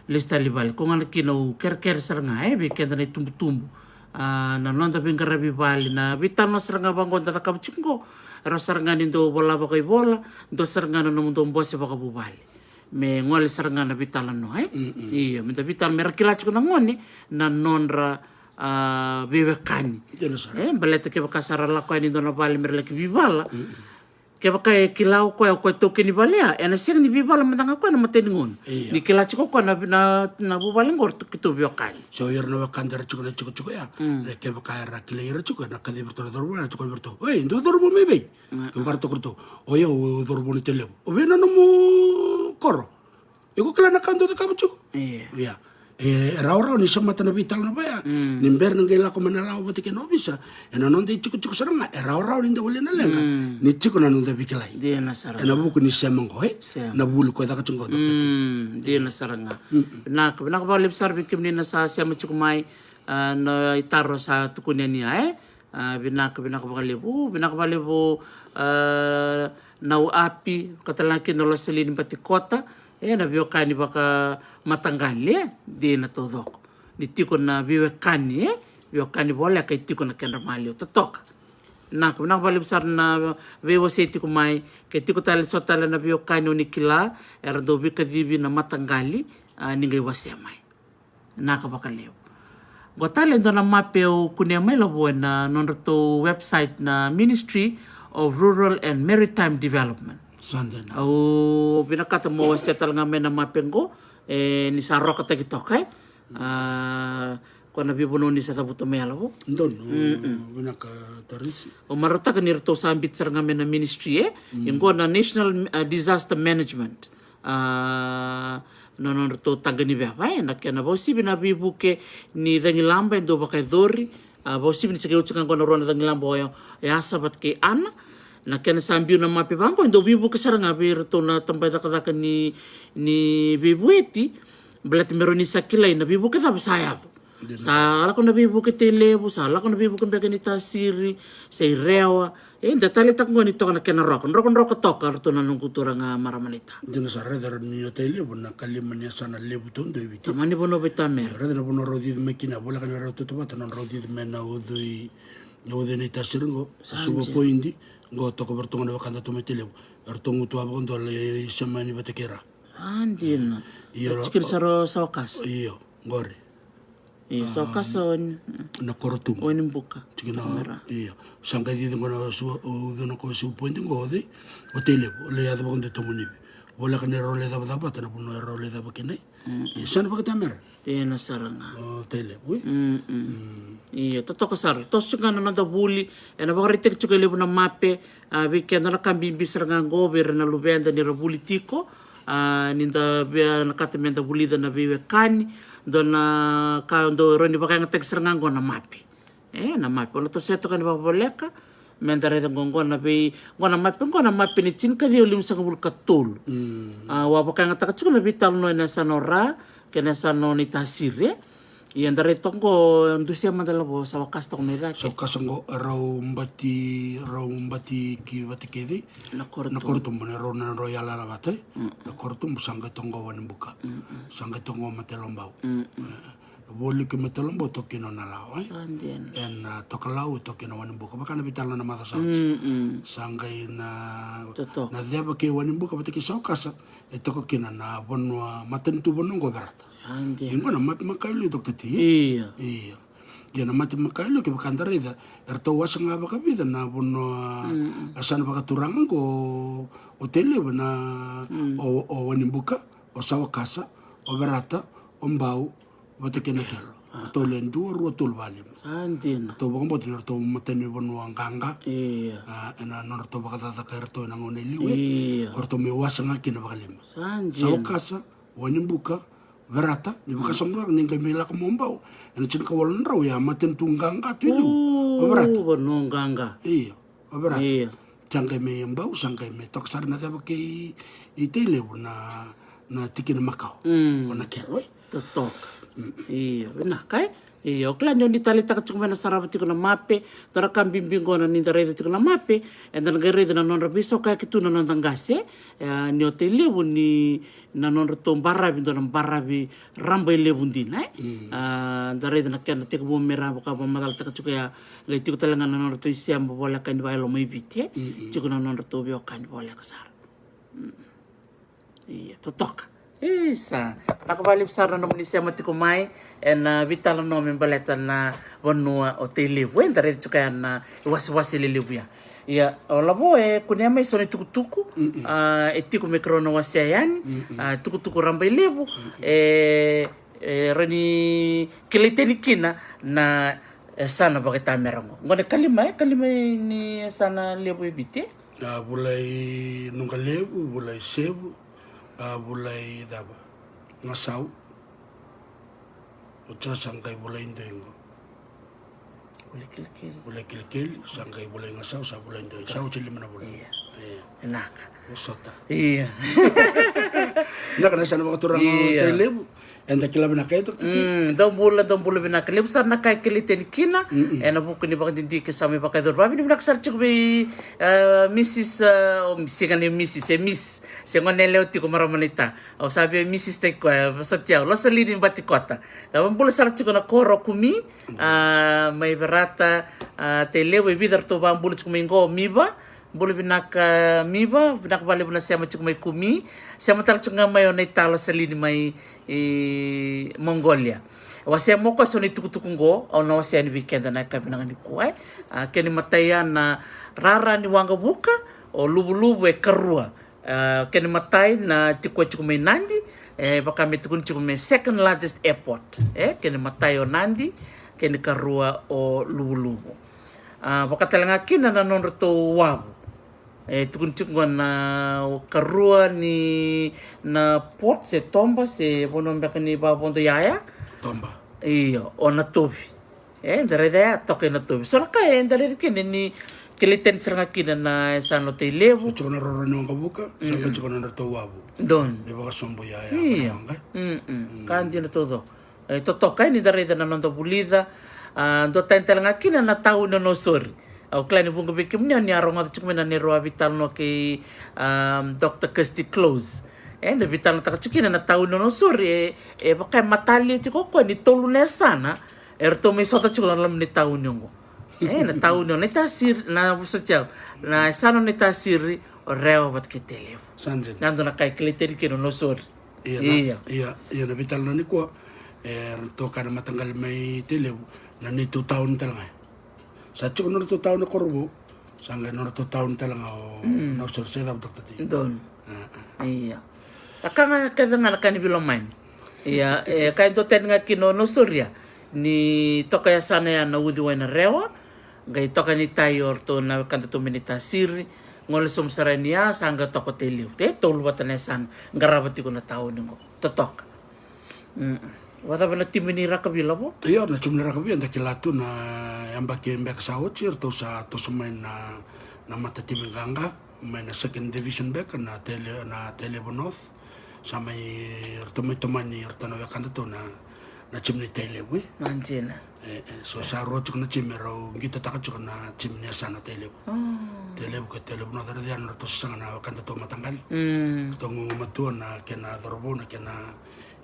Lesu tale i vale. Ko ga na kina au kerekere sara ga, e, vei keda na itubutubu. A, na noda veiqaravi vale, na veitalanoa sara ga vaqo da cakava tiko qo. E rawa sara ga ni dau vola vakaivola, dua sara ga na nomudou bose vakavuvale. Me gole sara ga na veitalanoa, e? Io, me da veitalanoa, me ra kila tiko na gone na nodra, a, veiwekani. Dina sara. E, baleta kevaka sa ra lako yani e dua na vale me ra laki veivala. Kevaka e kila o koya, o koya taukei ni vale ya, ena sega ni veivala mada ga o koya na matai ni gauna. Io. Ni kila tiko o koya na, na, na vuvale qori keitou veiwekani. So ira na wekada era tiko na tikotiko ya. E, kevaka era kilai ira tiko, ena kacivi iratou na cauravou, ena tukuna vei iratou, "Oi, dou cauravou mai vei?" Kevaka ra tukuna o iratou, "O yau, au cauravou ni Tailevu." "O vei na nomu koro?" "Iko kila na ka dou cakava tiko?" Ia. E rawarawa ni semata na veitalanoa vaya. Ni bera ni qai lako mai na lawa vata kei na ovisa. Ena noda itikotiko sara ga, e rawarawa ni da walia na leqa. Ni tiko na noda veikilai. Dina sara ga. Ena vuku ni sema qo, e? Sema. Na vuli ko e caka tiko qo, Doctor T. Dina sara ga. Vinaka, vinaka vakalevu sara vei kemuni na sa sema tiko mai. A, na itaro sa tukuni yani ya, e? A, vinaka, vinaka vakalevu, vinaka vakalevu, a, na uapi, ka tale ga kina na losalini batikota, e, na veiwekani vakamataqali, e, dina taucoko. Ni tiko na veiwekani, e, veiwekani voleka e tiko na kedra maliwa, totoka. Vinaka, vinaka vakalevu sara na veiwasei tiko mai, ke tiko tale so tale na veiwekani o ni kila, era dau veikacivi na mataqali, a, ni qai wasea mai. Vinaka vakalevu. Qo tale e dua na mape au kunea mai, Lavo, ena nodratou website na Ministry of Rural and Maritime Development. Sa dina. Au vinakata mo wasea tale ga mai na mape qo, e, ni sa rokataki toka, e. A, ko na veivanua ni sa cavuta mai, Lavo. Donu, vinaka Tarisi. Au marautaka ni ratou sa biuta sara ga mai na ministry, e. Qo na National, a, Disaster Management. A, na nodratou taqa ni veva, e, na kena vakauasivi na veivuke ni cagilaba e dau vakayacori. A, vakauasivi ni sa qai oti ga qo na rua na cagilaba oya, o Asa vata kei Ana. Na kena sa biu na mape vaqo, e dau veivuke sara ga vei iratou na tabacakacaka ni, ni veivueti. Baleta me rawa ni sa kilai na veivuke cava sa yaco. Sa lako na veivuke Tailevu, sa lako na veivuke beka ni Tasiri, sa i Rewa. E, da taleitaka qo ni toka na kena roka, drokadroka toka ratou na noqu turaga marama naita. Dina sara, raica ni o Tailevu na kalima ni yasana levu taudua e Viti. Tamani vanua vei Tamera. Raica na vanua rau cici mai kina, voleka ni rau tautauvata na rau cici mai na ucui, na ucui ni Tasiri qo, sa Suva Poidi, qo toka vei ratou qo na wekada tu mai Tailevu. Ratou gutu a vakadua lai sema yani vata kei ra. A, dina. Io. Tikina sara o Sawakasa. Io, qori. Io, Sawakasa o ni, na Korotubu. O ni buka. Tikina, io. Sa qai cici qo na Suva, o ucuna ko Suva Poidi qo o cei, o Tailevu, o lai yaco vakadua i Tamunivi. Voleka ni rau lai cavacavata na vanua e rau lai cava kina. Io, sa na vakatamera. Dina sara ga. O Tailevu, e? Io, totoka sara. Toso tiko ga na noda vuli, ena vakaraitaki tiko e levu na mape, a, vei keda na ka bibi sara ga qo, vei ira na luveda ni ra vuli tiko, a, ni da vinakata me da vulica na veiwekani, dua na ka dau rawa ni vakayagataki sara ga qo na mape. E, na mape, au na tosoya toka ni vakavoleka, me da raica qo, qo na vei, qo na mape, qo na mape ni tinikaciwa limasagavulu ka tolu. A, au a vakayagataka tiko na veitalanoa ena yasana o Ra, kei na yasana o Naitasiri, e. Ia da raica toka qo, dusia mada Lavo, Sawakasa toka mai cake. Sawakasa qo, rau bati, rau bati ki vata kei cei? Na Korotubu. Na Korotubu, na rau, na rau yalayala vata, e? Na Korotubu sa qai toka qo Wanibuka. Sa qai toka qo Matailobau. E, Voli kei Matailobau toka kina o Nalawa, e? Sa dina. Ena, a, Tokalau toka kina o Wanibuka. Vaka na veitalanoa na macawa sa oti. Sa qai na, na ceva kei Wanibuka vata kei Sawakasa, e toka kina na vanua, matanitu vanua qo Verata. Sa dina. Ia qo na mape makawa e liu, Doctor T, e? Io. Io. Ia na mape makawa e liu, kevaka da raica, eratou wasa ga vakavica na vanua, a, yasana vakaturaga qo, o Tailevu, na, o, o Wanibuka, o Sawakasa, o Verata, o Bau, vata kei Nakelo. Ratou le dua, rua, tolu, va, lima. Sa dina. Ratou vakabauta ni ratou matanivanua qaqa. Io. A, ena nodratou vakacakacaka eratou ena gauna e liu, e. Io. Ko ratou mai wasa ga kina vakalima. Sa dina. Sawakasa, Wanibuka, Verata, ni vakasamataka ni qai mai lako mai o Bau. Ena tinikawalu na drau, ia matanitu qaqa tu e liu. O Verata. Vanua qaqa. Io. O Verata. Io. Sa qai mai Bau, sa qai mai toka sara na ceva kei Tailevu na, na tikina makawa. O Nakelo, e? Totoka. Io, vinaka, e? Io, au kila ni o ni taleitaka tiko mai na sarava tiko na mape, dua na ka bibi qo na ni da raica tiko na mape, eda na qai raica na nodra veisokoyaki tu na noda qase, e, ni o Tailevu ni na nodratou baravi, dua na baravi rabailevu dina, e? A, da raica na kena tekivu me ra vakamacalataka tiko ya, qai tiko tale ga na nodratou isema voleka ni vakayalo mai Viti, e? Tiko na nodratou veiwekani voleka sara. Ia, totoka. Isa, vinaka vakalevu sara na nomuni sema tiko mai ena, a, veitalanoa me baleta na vanua o Tailevu, e? Da raica tiko ya na iwasewase lelevu ya. Ia, o Lavo, e kunea mai so na itukutuku, a, e tiko me keirau na wasea yani, a, tukutuku rabailevu, e, e rawa ni kilai tani kina na, e, yasana vakaitamera qo. Qo na kalima, e, kalima ni yasana levu e Viti, e? A, vula i Nuqalevu, vula i Sevu, a, vula i cava? Gasau. Oti sa qai vula i dua qo. Vula i Kilikili. Vula i Kilikili, sa qai vula i Gasau, sa vula i dua. Sa oti e lima na vula. Ia. Ia. Vinaka. Vosota. Ia. Vinaka na yasana vakaturaga o Tailevu. Eda kila vinaka e Doctor T. Mm, dou bula, dou bula vinaka. Levu sara na ka e kilai tani kina ena vuku ni vakadidike sa mai vakayacori. Vakavinavinaka sara tiko vei, ah, Missus, ah, o, sega ni Missus, e Miss. Se gone yalewa tiko, marama naita. Au sa via Missus taki koya, e vosoti au. Losalini Batikota. Da vakabula sara tiko na koro o Kumi, ah, mai Verata, ah, Tailevu, e vica ratou vakabula tiko mai qo, Miva. Bula vinaka Miva, vinaka vakalevu na sema tiko mai Kumi. Sema tale tiko ga mai o Naita Losalini mai, e, Mongolia. Wasea mo koya so na itukutuku qo, au na wasea yani vei keda na yakavi vinaka nikua, e. Ah, kena imatai ya na rara ni waqavuka, o Luvuluvu e karua. Ah, kena imatai na tiko e tiko mai Nadi, e vaka me tukuni tiko me second largest airport. E, kena imatai o Nadi, kena ikarua o Luvuluvu. Ah, vaka tale ga kina na nodratou wavu. E tukuni tiko qo na karua ni na port se toba se vanua beka ni vakavodo yaya. Toba. Io, o Natovi. E, da raica ya toka i Natovi. So na ka eda raica kina ni kilai tani sara ga kina na yasana o Tailevu. So tiko na rara ni waqavuka, sa qai tiko na nodratou wavu. Donu. E vakasobu yaya. Io. Ka dina taucoko. E totoka, e, ni da raica na noda vulica. Ah, dua tani tale ga kina na tauni o Nausori. Au kila ni vuqa vei kemuni o ni a rogoca tiko mai na neirau a veitalanoa kei, ah, Doctor Kirsty Close. E, da veitalanoataka tiko kina na tauni o Nausori, e, e vaka e matalia tiko o koya ni tolu na yasana eratou mai sota tiko na loma ni tauni oqo. E, na tauni o Naitasiri, na vosoti au, na yasana o Naitasiri, o Rewa vata kei Tailevu. Sa dina. Na dua na ka e kilai tani kina o Nausori. Ia, na, ia, ia, na veitalanoa nikua, e, ratou kaya na mataqali mai Tailevu, na neitou tauni tale ga. Sa tiko na nodratou tauni o Korovou, sa qai nodratou tauni tale ga o Nausori, se cava, Doctor T? Donu. A, a. Ia. A ka ga kece ga na ka ni veilomani. Ia, e, ka e dua tani ga kina o Nausori ya, ni toka yasana ya na uciwai na Rewa, qai toka ni tai o ratou na wekadatou mai Naitasiri, gole sobu sara yani ya, sa qai toka o Tailevu. E tolu vata na yasana qarava tiko na tauni qo. Totoka. Mm. Vakacava na timi ni rakavi, Lavo? Io, na timi ni rakavi eda kila tu na yabaki beka sa oti, eratou sa toso mai na, na matatimi qaqa mai na second division beka na Tailevu, na Tailevu North. Sa mai, eratou mai tomani eratou na wekadatou na, na timi ni Tailevu, e. Imagine. E, e, so sa rua tiko na timi erau qitotaka tiko na timi ni yasana o Tailevu. Oh. Tailevu kei Tailevu North, raica na nodratou sasaga na wekadatou mataqali. Mm. Ratou gugumatua na kena cauravou, na kena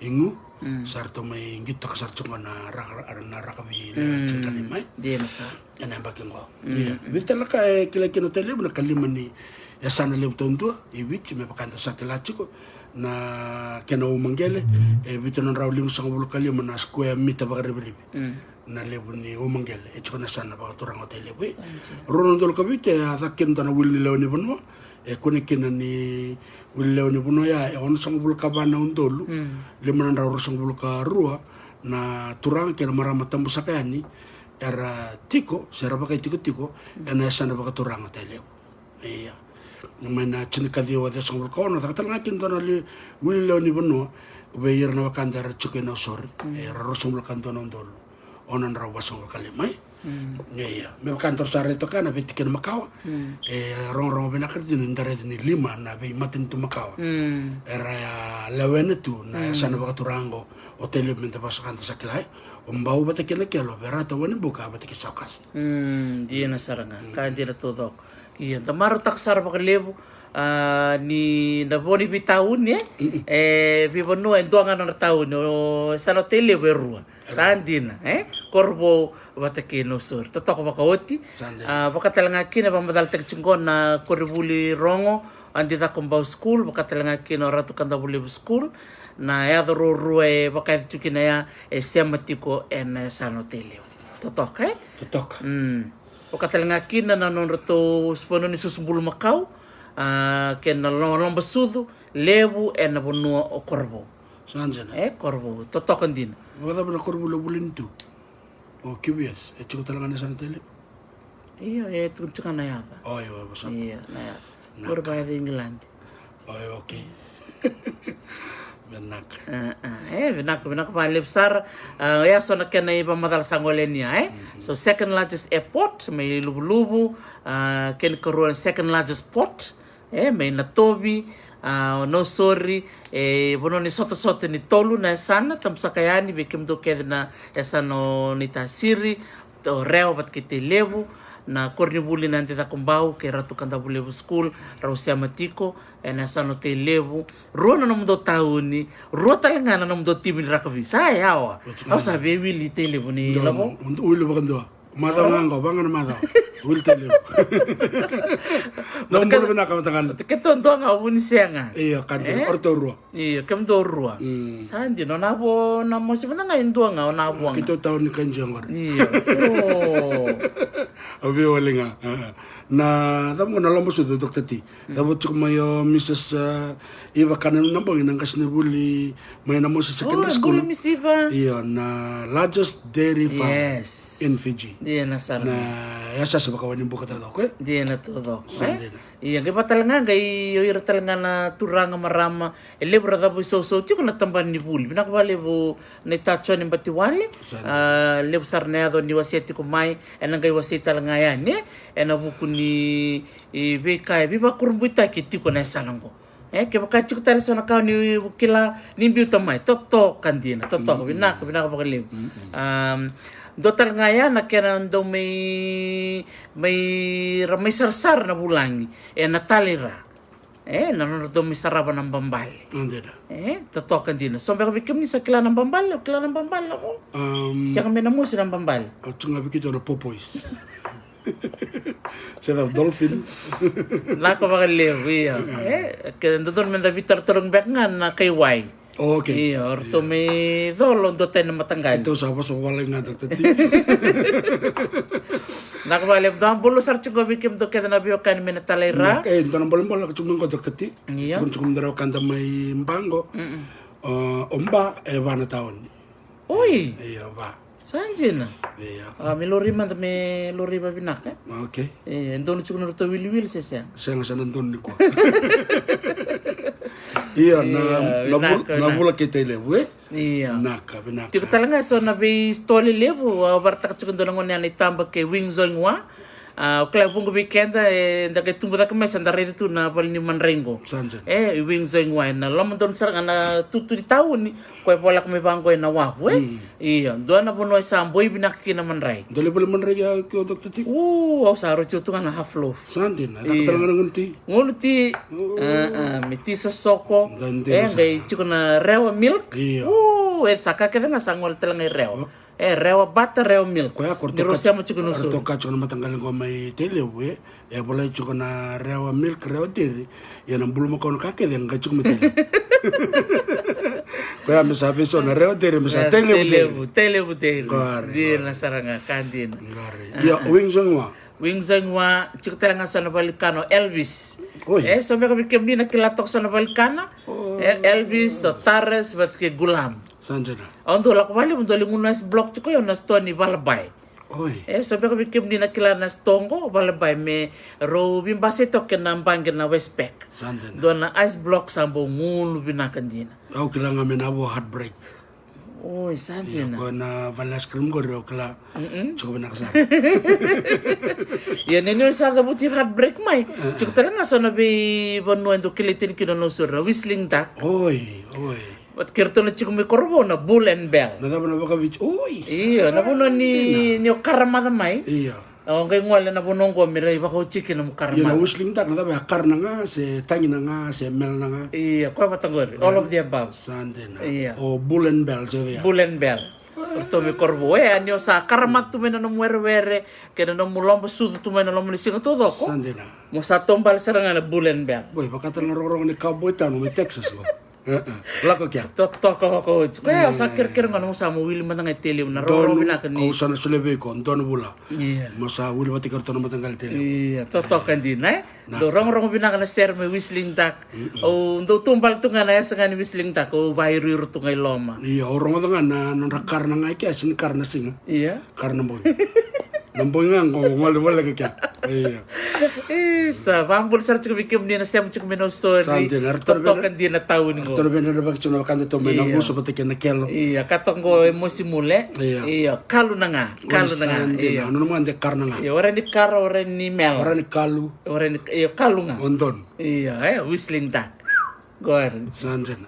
igu. Mm. Sa ratou mai qitotaka sara tiko na raka, na rakavi lewe tinikalima, e. Dina sara. Ena yabaki qo. Mm. Ia, vica tale na ka e kilai kina o Tailevu, na ikalima ni yasana levu taudua i Viti, me vaka eda sa kila tiko, na kena umaqele, e vitu na drau limasagavulu ka lima na square mita vakarivirivi. Mm. Na levu ni umaqele e tiko na yasana vakaturaga o Tailevu. Rua na udolu ka vitu e a caka kina dua na wili ni lewe ni vanua, e kune kina ni wili lewe ni vanua ya e onosagavulu ka va na udolu, mm, lima na drau ruasagavulu ka rua na turaga kei na marama tabu saka yani era tiko se ra vakaitikotiko, mm, ena yasana vakaturaga o Tailevu. Ia. Mai na tinikaciwa ciwasagavulu ka ono, caka tale ga kina dua na li-, wili lewe ni vanua vei ira na wekada era tiko e Nausori. Mm. Era ruasagavulu ka dua na udolu ono na drau vasagavulu ka lima, e? Mm. Ia. Me vaka daru sa raica toka na veitikina makawa. Mm. E rogorogo vinaka dina ni da raica ni lima na veimatanitu makawa. Mm. Era a lewena tu na, mm, yasana vakaturaga qo o Tailevu, me da vaka sa kila, e? O Bau vata kei Nakelo, Verata, Wainibuka vata kei Saukasi. Mm, dina sara ga. Mm. Ka dina taucoko. Ia, da marautaka sara vakalevu, a, ni na vo ni veitauni, e? Mm-mm. E veivanua e dua ga na nodra tauni, o yasana o Tailevu e rua. E rua. Sa dina, e? Korovou vata kei Nausori. Totoka vakaoti. Sa dina. A, vaka tale ga kina, vakamacalataki tiko qo na koronivuli Rogo, Adi Cakobau School, vaka tale ga kina o Ratu Kadavulevu School. Na yaca ruarua e vakayaco tiko kina ya e sema tiko ena yasana o Tailevu. Totoka, e? Totoka. Mm. Vaka tale ga kina na nodratou vanua ni susu bulumakau, a, kei na lo-, loba sucu levu ena vanua o Korovou. Sa dina. E, Korovou. Totoka dina. Vakacava na koronivuli o Vulinitu? O Q V S, e tiko tale ga na yasana o Tailevu? Io, e tukuni tiko ga na yaca. O, io, e vosota. Io, na yaca. Vinaka. Qori vakayaca i Igiladi. O, io, okay. Vinaka. A, a. E, vinaka, vinaka vakalevu sara. A, oya so na kena ivakamacala sa gole yani, e? Mhm. So, second largest airport mai Luvuluvu, a, kena ikarua na second largest port, e, mai Natovi, A, o Nausori, e vanua ni sotasota ni tolu na yasana, tabu saka yani vei kemudou kece na yasana o Naitasiri, o Rewa vata kei Tailevu, na koronivuli na Yadre Cakobau kei Ratu Kadavulevu School, rau sema tiko ena yasana o Tailevu. Rua na nomudou tauni, rua tale ga na nomudou timi ni rakavi. Sa yawa. Au sa via wili Tailevu ni lavo. Wili vakadua. Macawa ga qo, vaqa na macawa. Wili Tailevu. Na bula vinaka mataqali. Keitou dua ga o Vunisea ga. Io, ka dua, o ratou rua. Io, kemudou rua. Sa dina, o Navo, na mosi vata ga e dua ga, o Navo ga. Keitou tauni Kainji qori. Io, so. Au via wale ga. Na cava qo na loma sucu, Doctor T? Cava tiko mai o Mrs, e, Iva Kananu na bogi na qasenivuli mai na Moses Secondary School. Io, na largest dairy farm in Fiji. Dina sara. Na yasayasa vakawai ni buka taucoko, e? Dina taucoko, e? Sa dina. Ia, qai vaka tale ga, qai o ira tale ga na turaga, marama, e levu ra cavuisausau tiko na tabana ni vuli. Vinaka vakalevu na ita Jone Batiwale. Sa dina. A, levu sara na yaco ni wasea tiko mai, ena qai wasei tale ga yani, e? Ena vuku ni, e, veika e veivakurabuitaki tiko na yasana qo. E, kevaka tiko tale so na ka o ni kila ni biuta mai, totoka dina, totoka, vinaka, vinaka vakalevu. Am, dua tale ga ya na kena dau mai, mai ra mai sarasara na vulagi, e, na talei ra. E, na nodra dau mai sarava na babale. E, totoka dina. So beka vei kemuni sa kila na babale, o kila na babale, o? Sega me na mosi na babale. O tu ga vei keitou na porpoise. Se na dolphin. Vinaka vakalevu, ia. E, ke dodonu me da veitarotarogi beka ga na kai wai. Io, o ratou mai colo, dua tani na mataqali. Keitou sa vosa vale ga, Doctor T. Vinaka vakalevu, dua bula sara tiko vei kemudou kece na veiwekani mai na talei ra. E, dua na bolebole lako tiko mai qo, Doctor T. Io. Tukuna tiko mada rawa ka da mai Ba qo. O Ba e va na taoni. Oi. Io, va. Sa dina. Io. A, me lori mada, me lori vavinaka, e? Okei. E donu tiko na ratou wiliwili se sega? Sega, sa na donu nikua. Io, na, na vula kei Tailevu, e? Io. Vinaka, vinaka. Tiko tale ga so na veisitoa lelevu, au vakaraitaka tiko dua na gone yani i Taba kei Wing Zongwa. A, o kila vuqa vei keda, e, da qai tubu cake mai sa da raica tu na vale ni madrai qo. Sa dina. E, i Wing Zongwa, na lomadonu sara ga na tutu ni tauni, koya e voleka mai vaqo ena wavu, e? Io, dua na vanua e sa boi vinaka kina madrai. Dua na vale madrai ya ke o Doctor T? U, au sa roti au tu ga na half loaf. Sa dina, e caka tale ga na gunu ti. Gunu ti. A, a, me ti sosoko. E, qai tiko na rewa milk. Io. U, e sa ka kece ga sa gole tale ga i rewa. E, rewa bata, rewa milk. Koya ko ratou ka tiko na mataqali qo mai Tailevu, e. E volai tiko na rewa milk, rewa dairy. Ia na bulumakau na ka kece e qai tiko mai Tailevu. Koya me sa veisau na rewa dairy, me sa Tailevu dairy. Tailevu dairy. Qori, dina sara ga, ka dina. Qori. Ia, Wing Zongwa. Wing Zongwa, tiko tale ga so na valenikana o Elvis. Oi. E, so beka vei kemuni na kila toka so na valenikana. E, Elvis, o Taras vata kei Gulam. Sa dina. Au dau lako vakalevu, dau lai gunu ice block tiko au na sitoa ni Valabai. Oi. E, so beka vei kemuni na kila na sitoa qo, Valabai, me rau veibasai toka kei na baqe na Westpac. Sa dina. Dua na ice block sa bau gunu vinaka dina. Au kila ga mai Navo Heartbreak. Oi, sa dina. Io, ko na vale ice cream qori au kila. Tiko vinaka sara. Ia, ni o ni sa cavuti Heartbreak mai. Tiko tale ga so na veivanua e dau kilai tani kina o Nausori, na Whistling Duck. Oi, oi. Vata kei ratou na tiko mai Korovou na Bull and Bell. Na cava na vakaviti? Oi. Io, na vanua ni, ni o karamaca mai. Io. O qai gole na vanua qo me ra ivakaoti kina mo karamaca. Io, na Whistling Duck na cava, e karana ga se tagina ga se melona ga? Io, koya vata qori, all of the above. Sa dina. Io. O Bull and Bell se cava? Bull and Bell. O ratou mai Korovou, e, ni o sa karamaca tu mai na nomu werewere kei na nomu loba sucu tu mai na loma ni siga taucoko. Sa dina. Mo sa taubale sara ga na Bull and Bell. Boi, vaka tale na rogorogo ni cowboy town mai Texas qo. Lako kea. Totoka vakaoti. Koya au sa kerekere ga mo sa mo wili mada ga i Tailevu na rogorogo vinaka ni. Au sa na solia vei iko dua na vula. Io. Mo sa wili vata kei ratou na mataqali Tailevu. Io, totoka dina, e? Dau rogorogo vinaka na sere mai Whistling Duck. Au dau taubale tu ga na yasa ga ni Whistling Duck, au vairoiro tu ga i loma. Io, au rogoca ga na nodra karana ga i kea, sega ni karana siga. Io. Karana bogi. Na bogi ga qo gole voleka kea. Io. E, sa vakabula sara tiko vei kemuni na sema tiko mai Nausori. Sa dina, totoka dina tauni qo. Ratou na veidraraki tiko na wekada tu mai Navusa vata kei Nakelo. Io, ka toka qo e mosi mule. Io. Io, kalu na ga, kalu na ga. Sa dina, io. Nanuma de karana ga. Io, o rai ni kara, o rai ni mela. O rai ni kalu. O rai ni, io, kalu ga. O donu. Io, e, Whistling Duck. Qori. Sa dina.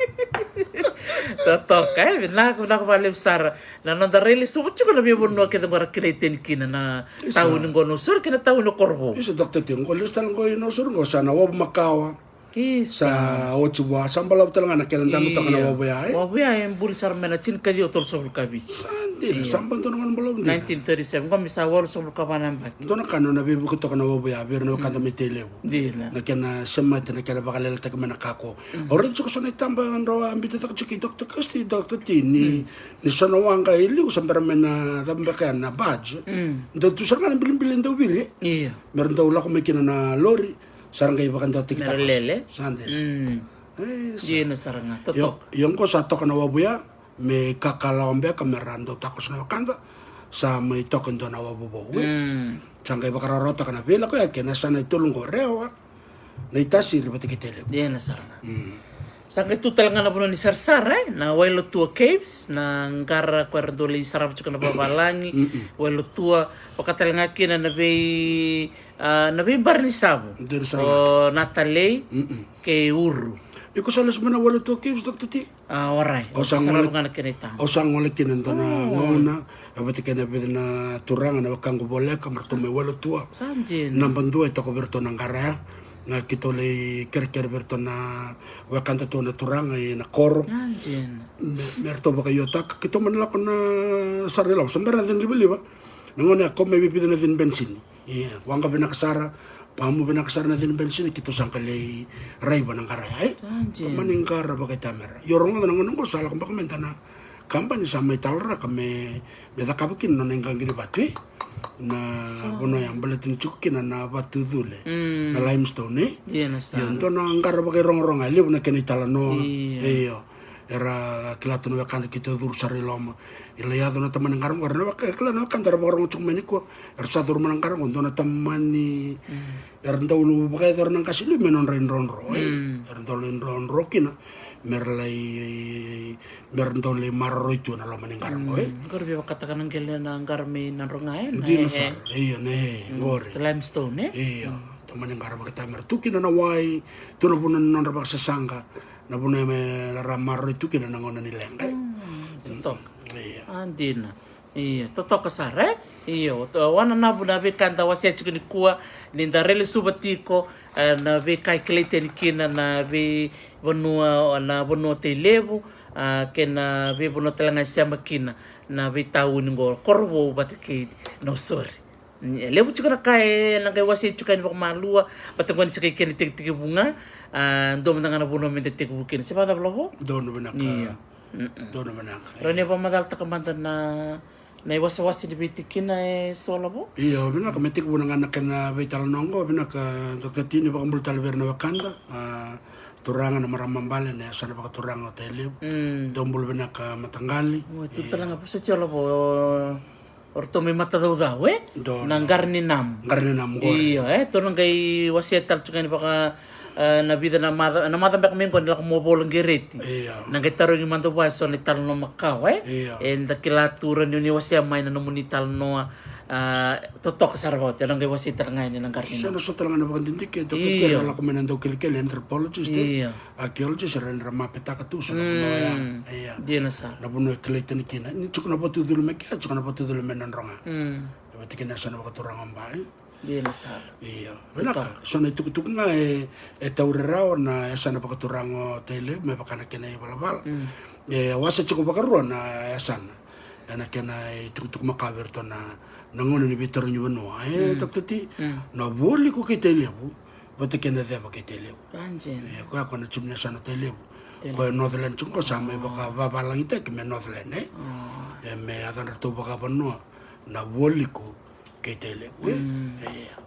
Totoka, e, vinaka, vinaka vakalevu sara. Na noda rai lesuva tiko na veivanua kece qo ra kilai tani kina na tauni qo Nausori kei na tauni o Korovou. Isa, Doctor T, qo lesu tale qo i Nausori qo sa na wavu makawa. Isa. Sa oti vua, sa balavu tale ga na kena dabe toka na wavu ya, e? Wavu ya e buli sara mai na tinikaciwa tolusagavulu ka vitu. Sa dina, sa ba dua na gauna balavu dina. Nineteen thirty-seven, qo me sa walusagavulu ka va na yabaki. Dua na ka na nona veivuke toka na wavu ya vei ira na wekada mai Tailevu. Dina. Na kena semati, na kena vakaleletaki mai na kako. Au raica tiko so na itaba drau a biuta cake tiko kei Doctor Kirsty, Doctor T, ni, ni so na waqa e liu sa bera mai na cava beka ya na barge. Dau tu sara ga na bilibili e dau viri. Io. Me ra dau lako mai kina na lori, sa ra qai vakadewataki taka. Me ra lele. Sa dina. E, sa. Dina sara ga, totoka. Io, qo sa toka na wavu ya, me kakalawa beka me ra dau takoso na wekada, sa mai toka e dua na wavu vou, e. Sa qai vakarawarawataka na veilakoyaki ena yasana e tolu qo, Rewa, Naitasiri vata kei Tailevu. Dina sara ga. Sa qai tu tale ga na vanua ni sarasara, e, na Wailotua Caves, na qara ko era dau lai sarava tiko na vavalagi. Wailotua, vaka tale ga kina na vei, a, na veibari ni savu. Dina sara ga. O Natalei kei Uru. Iko sa lesu mai na Wailotua Caves, Doctor T? A, orai. Au sa gole, au sa gole kina dua na gauna, e vata kei na vica na turaga na wekaqu voleka, me ratou mai Wailotua. Sa dina. Naba dua e toka vei iratou na qara ya. Na keitou lai kerekere vei iratou na wekadatou na turaga ina koro. Sa dina. Me, me ratou vakaiotaka, keitou mani lako na sara i loma. Sa bera na cina livaliva. Na gauna ya kau mai vei vica na cina benisini. Ia, waqa vinaka sara, pamu vinaka sara na cina benisini, keitou sa qai lai raiva na qara ya, e? Sa dina. Tamani qara vakaitamera. Io, rogoca na gauna qo sa lako beka mai dua na kabani sa mai talaraka me, me cakava kina na nona iqaqi ni vatu, e? Na vanua ya baleta ni tiko kina na vatu cule. Na limestone, e? Dina sara. Io, dua na qara vakairogorogo, e levu na kena italanoa. Io. Io. Era kila tu na wekada keitou curu sara i loma. I lai yaco na tamani qara qo, era na weka, kila na wekada era vakarogo tiko mai nikua. Era sa curu mai na qara qo, dua na tamani. Era dau vakayacora na qase liu me nodra idrodro, e. Era dau lai drodro kina. Me ra lai, me ra dau lai maroroi tu ena loma ni qara qo, e. Qori via vakataka na qele na qara mai Nadroga, e. Dina sara, io, na, e, qori. Limestone, e. Io, tamani qara vakaitamera. Tu kina na wai, tu na vanua ni nodra vakasasaqa. Na vanua me ra maroroi tu kina na gauna ni leqa, e. Totoka. Ia. A, dina. Ia, totoka sara, e? Io, o na vu na veika da wasea tiko nikua, ni da railesuva tiko, e, na veika e kilai tani kina na veivanua, na vanua o Tailevu, a, kei na veivanua tale ga e sema kina na veitauni qo, Korovou vata kei Nausori. E levu tiko na ka ena qai wasei tiko yani vakamalua, baleta qo ni sa qai kena itekitekivu ga, a, dua mada ga na vanua meda tekivu kina. Se vakacava, Lavo? Donu vinaka. Io. Donu vinaka. Rawa ni vakamacalataka mada na, na iwasewase ni veitikina eso, Lavo? Io, vinaka, me tekivu ga na kena veitalanoa qo, vinaka, Doctor T, ni vakabula tale vei ira na wekada, a, turaga, na marama bale, na yasana vakaturaga o Tailevu. Dou bula vinaka, mataqali. Io, tu tale ga, vosoti, Lavo. O ratou mai Matacaucau, e? Na Qara ni Namu. Qara ni Namu qori. Io, e, tou na qai wasea tale tiko yani vaka, e, na vica na maca, na maca beka mai qo ni lako mai Volaqiqi. Io. Na qai tarogi mada vua eso na italanoa makawa, e? Io. Eda kila tu rawa ni wasea mai na nomuni talanoa, a, totoka sara vata, na qai wasei tale ga yani na Qara ni Namu. Sa na so tale ga na vakadidike, tou kei, io, kei na lako mai na daukelekele, anthropologist, e? Io. Archaeologist, era, era mapetaka tu so na vanua ya. Io. Dina sara. Na vanua e kilai tani kina. Ni tiko na vatu cule mai kea, tiko na vatu cule mai Nadroga. E vata kei na yasana vakaturaga o Ba, e? Dina sara. Io. Vinaka. So na itukutuku ga e, e tauri rawa na yasana vakaturaga o Tailevu me vaka na kena ivalavala. E wase tiko vakarua na yasana. Ena kena itukutuku makawa vei iratou na, na gauna ni veitarogi vanua. E, Doctor T, na Vualiku kei Tailevu vata kei na Ceva kei Tailevu. Sa dina. E, koya ko na junior son o Tailevu. Tailevu. Koya Northland tiko qo sa mai vakavavalagitaki me Northland, e? E, me yacadratou vakavanua na Vualiku kei Tailevu, e? Io.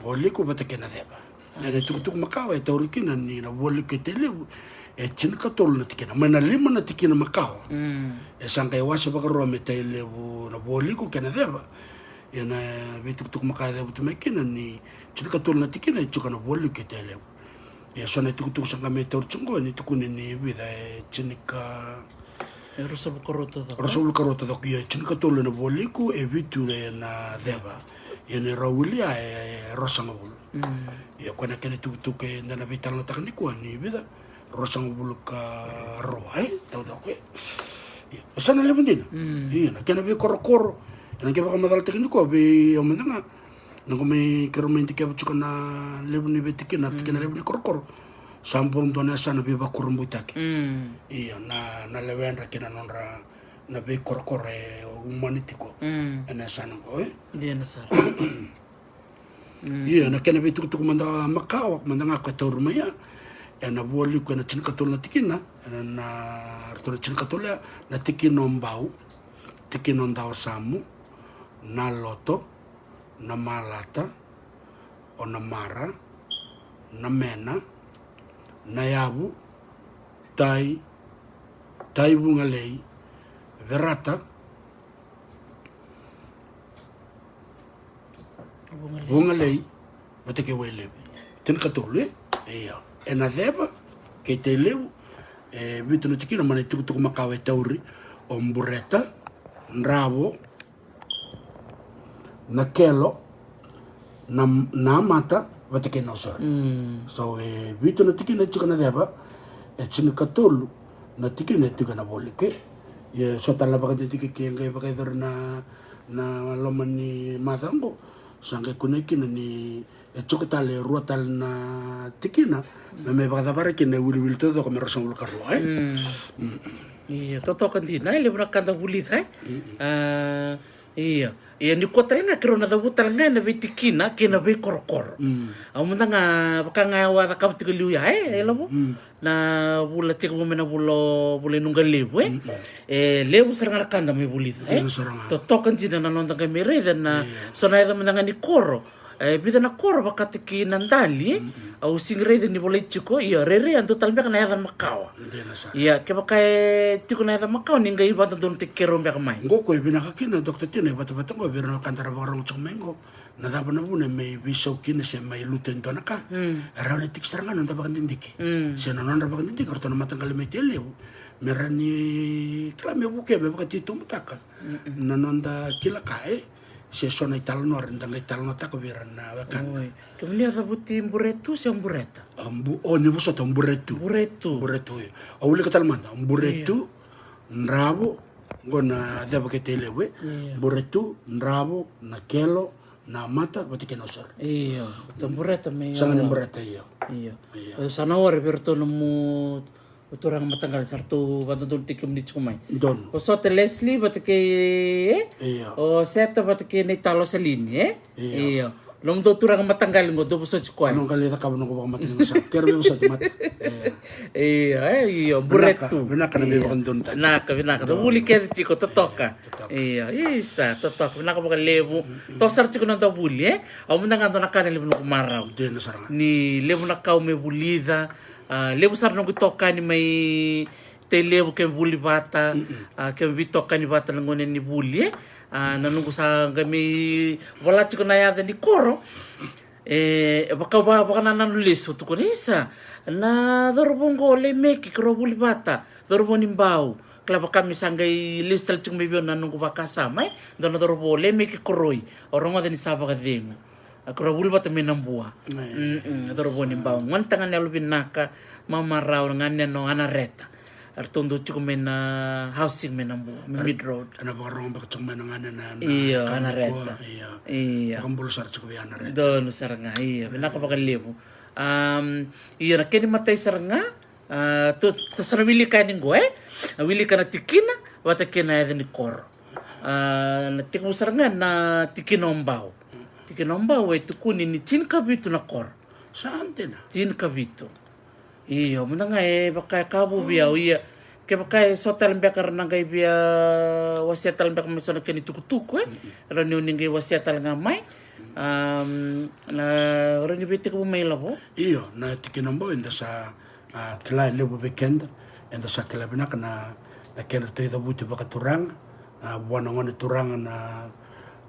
Vualiku vata kei na Ceva. Ena itukutuku makawa e tauri kina ni na Vualiku kei Tailevu e tinikatolu na tikina. Mai na lima na tikina makawa. E sa qai wase vakarua me Tailevu na Vualiku kei na Ceva. Ia na veitukutuku makawa e cavuti mai kina ni tinikatolu na tikina e tiko na Vualiku kei Tailevu. Ia so na itukutuku sa qai mai tauri tiko qo ni tukuni ni vica, e tinika, e ruasagavulu ka rua taucoko. Ruasagavulu ka rua taucoko, ia e tinikatolu ena Vualiku, e vitu ena Ceva. Ia na rau wili ya e ruasagavulu. Ia koya na kena itukutuku eda na veitalanoataka nikua ni vica, Ruasagavulu ka rua, e? Taucoko, e? Ia, e sa na levu dina. Mm. Ia, na kena veikorokoro. Ena qai vakamacalataki nikua vei au mada ga. Na qo mai keirau mai dikeva tiko na levu ni veitikina, mm, kei na levu ni korokoro. Sa bau dua na yasana veivakurabuitaki. Mm. Ia, na, na lewedra kei na nodra na veikorokoro e umani tiko. Mm. Ena yasana qo, e? Dina sara. Mm. Ia, na kena veitukutuku mada makawa, mada ga ko e tauri mai ya. Ena vualiku ena tinikatolu na tikina, ena, na, ratou na tinikatolu ya, na tikina o Bau, tikina o Dawasamu, na Loto, na Malata, o na Mara, na Mena, na Yavu, Tai, Tai Vugalei, Verata, Vugalei. Vugalei, vata kei Wailevu. Tinikatolu, e? Ia. Ena ceva kei Tailevu, e vitu na tikina mai na itukutuku makawa e tauri, o Bureta, Dravo, na Kelo, na, na Mata, vata kei na Osore. Mm. So, e vitu na tikina e tiko ena ceva, e tinikatolu na tikina e tiko ena voli, ke? Ia, so tale na vakadidike ke qai vakayacori na, na loma ni macawa qo, sa qai kunei kina ni e tiko tale e rua tale na tikina, me mai vakacavara kina e wiliwili taucoko me ruasagavulu ka rua, e? Mm. Mm. Ia, totoka dina, e levu na ka da vulica, e? Mm. A, ia, ia, nikua tale ga keirau na cavuta tale ga ena veitikina kei na veikorokoro. Mm. Au mada ga, vaka ga au a cakava tiko liu ya, e, e Lavo? Mm. Na vula tekivu mai na vula, vula i Nuqa Levu, e? Mm-mm. E levu sara ga na ka da mai vulica, e? Levu sara ga. Totoka dina na noda qai mai raica na, ia, so na yaca mada ga ni koro. E vica na koro vakataki na Dali, e? Mm-mm. Au sigi raica ni volai tiko, ia, rairai a dua tale beka na yaca makawa. Dina sara. Ia, kevaka e tiko na yaca makawa, ni qai vakadodonutaki keirau beka mai. Qo ko e vinaka kina, Doctor Tina, e vatavata qo, vei ira na ka da ra vakarorogo tiko mai qo. Na cava na vuna e mai veisau kina se mai lutu e dua na ka? Mm. E rawa ni tiki sara ga na noda vakadidike. Mm. Se na nodra vakadidike o ratou na mataqali mai Tailevu, me rawa ni kila me vukea, me vakatitobutaka, mm-mm, na noda kila ka, e? Se so na italanoa era da qai talanoataka vei ira na wekada. Oi. Kemuni a cavuti Buretu se Bureta? A, Bu-, o, ni vosota, Buretu. Buretu. Buretu, io. Au wilika tale mada, Buretu, io, Dravo, qo na ceva kei Tailevu, e? Io. Buretu, Dravo, na Kelo, na Mata, vata kei na Osore. Io, ratou Bureta mai. Sa ga ni Awa. Bureta, io. Io. Io. O sa na Awa vei ratou na nomu turaga mataqali, sa ratou vakadodonutaki kemuni tiko mai. Donu. O Sota Leslie, vata kei, e? Io. O Seta, vata kei na italo Salini, e? Io. Io. Nomudou turaga mataqali qo, dou vosoti koya. Au na qai lai cakava noqu vakamatanitu sa. Keirau veivosoti mata. Io. Io, e, io, Buretu. Vinaka, vinaka na veivakadodonutaki. Vinaka, vinaka. Da vuli kece tiko, totoka. Totoka. Io, isa, totoka. Vinaka vakalevu. Mm, mm. Toso sara tiko na noda vuli, e? Au mada ga dua na ka na levu noqu marau. Dina sara ga. Ni levu na ka au mai vulica, a, levu sara noqu itokani mai Tailevu, keimami vuli vata, mm-mm, a, keimami veitokani vata na gauna ni vuli, e? A, na noqu sa qai mai vola tiko na yaca ni koro. E, e vaka, va, vakanananu lesu, tukuna, isa, na cauravou qo Lemeki, keirau vuli vata, cauravou ni Bau. Kila vaka me sa qai lesu tale tiko mai vei au na noqu vakasama, e? Dua na cauravou Lemeki Koroi, au rogoca ni sa vakacegu. A, keirau vuli vata mai Nabua. E. Mm-mm, cauravou ni Bau. Gone tagane yalovinaka, mamarau, ganena o Anareta. Eratou dau tiko mai na housing mai Nabua, mai Mead Road. Ena vakarogo beka tiko mai na ganena na, io, Anareta. Io. Io. Vakabula sara tiko vei Anareta. Donu sara ga, io. Vinaka vakalevu. Am, io, na kena imatai sara ga, a, tou sa na wilika yani qo, e? Na wilika na tikina vata kei na yaca ni koro. A, na tekivu sara ga na tikina o Bau. Tikina o Bau e tukuni ni tinikavitu na koro. Sa dina. Tinikavitu. Io, mada ga e vaka e ka vou vei au, ia. Kevaka e so tale beka era na qai via wasea tale beka mai so na kena itukutuku, e? Mm-mm. Rawa ni o ni qai wasea tale ga mai. Am, na, rawa ni veitekivu mai, Lavo? Io, na tikina o Bau eda sa, a, kila e levu vei keda, eda sa kila vinaka na, na kedratou icavuti vakaturaga, a, vua na gone turaga na,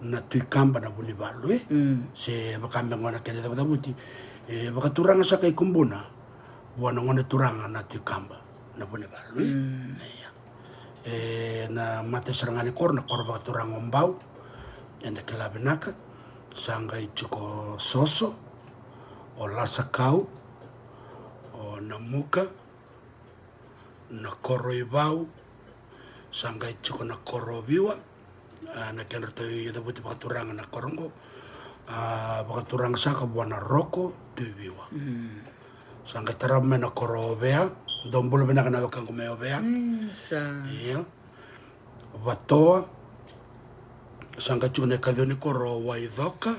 na Tui Kaba na Vunivalu, e? Mm. Se vaka me gone kena icavucavuti, e, vakaturaga sa kai Kubuna, vua na gone turaga na Tui Kaba na Vunivalu, e? Mm. Ia. E, na matai sara ga ni koro, na koro vakaturaga o Bau, eda kila vinaka, sa qai tiko o Soso, o Lasakau, o Namuka, na koro i Vau, sa qai tiko na koro Viwa, a, na kedratou icavuti vakaturaga na koro qo, a, vakaturaga saka vua na Roko Tui Viwa. Sa qai tarava mai na koro Ovea, dou bula vinaka na wekaqu mai Ovea. Ia. Vatoa, sa qai tiko na ikaciwa ni koro Waicoka,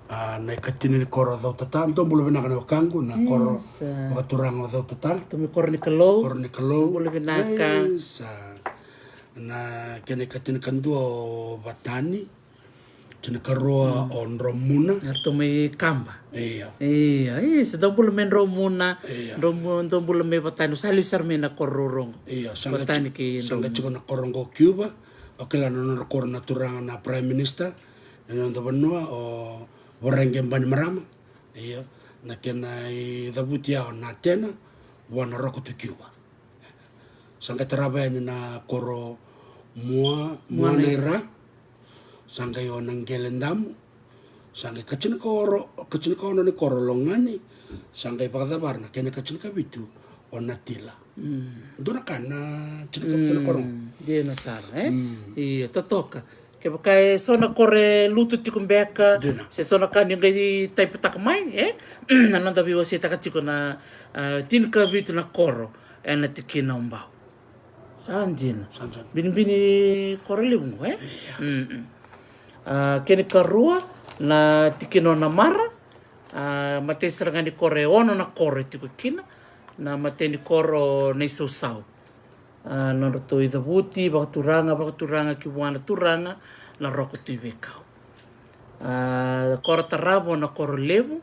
a, na ikatini ni koro Cautata, dou bula vinaka na wekaqu, na koro vakaturaga o Cautata. Tumi koro ni Kalou. Koro ni Kalou. Bula vinaka. Sa na kena ikatinikadua o Vatani, tinikarua o Dromuna. Eratou mai Kaba. Ia. Ia, ia, sa dou bula mai Dromuna. Ia. Dromu-, dou bula mai Vatani, sa liu sara mai na koro rorogo. Ia, sa qai Vatani ti-, kei sa qai Dromuna. Tiko na koro qo Kiuva, o kila na nodra koro na turaga na Prime Minister, na noda vanua, o Voreqe Bainimarama. Ia, na kena icavuti ya o Natena, vua na Roko Tui Kiuva. Sa qai tarava yani na koro Mua, Mua na Ira. Sa qai o na Qele Damu. Sa qai katinikaoro, katinikaono ni koro Logani. Sa qai vakacavara na kena katinikavitu o Natila. Dua na ka na tinikavitu na koro. Dina sara, e? Ia, totoka. Kevaka e so na koro e lutu tiko beka, se so na ka ni qai taipataka mai, e? Na noda veiwaseitaka tiko na, a, tinikavitu na koro ena tikina o Bau. Sa dina. Sa dina. Binibini koro levu qo, e? Ia. A, kena ikarua na tikina o Namara, a, matai sara ga ni koro e ono na koro e tiko kina, na matai ni koro Naisausau. A, nodratou icavuti vakaturaga, vakaturaga ki vua na turaga na Roko Tui Veikau. A, koro tarava na koro Levu,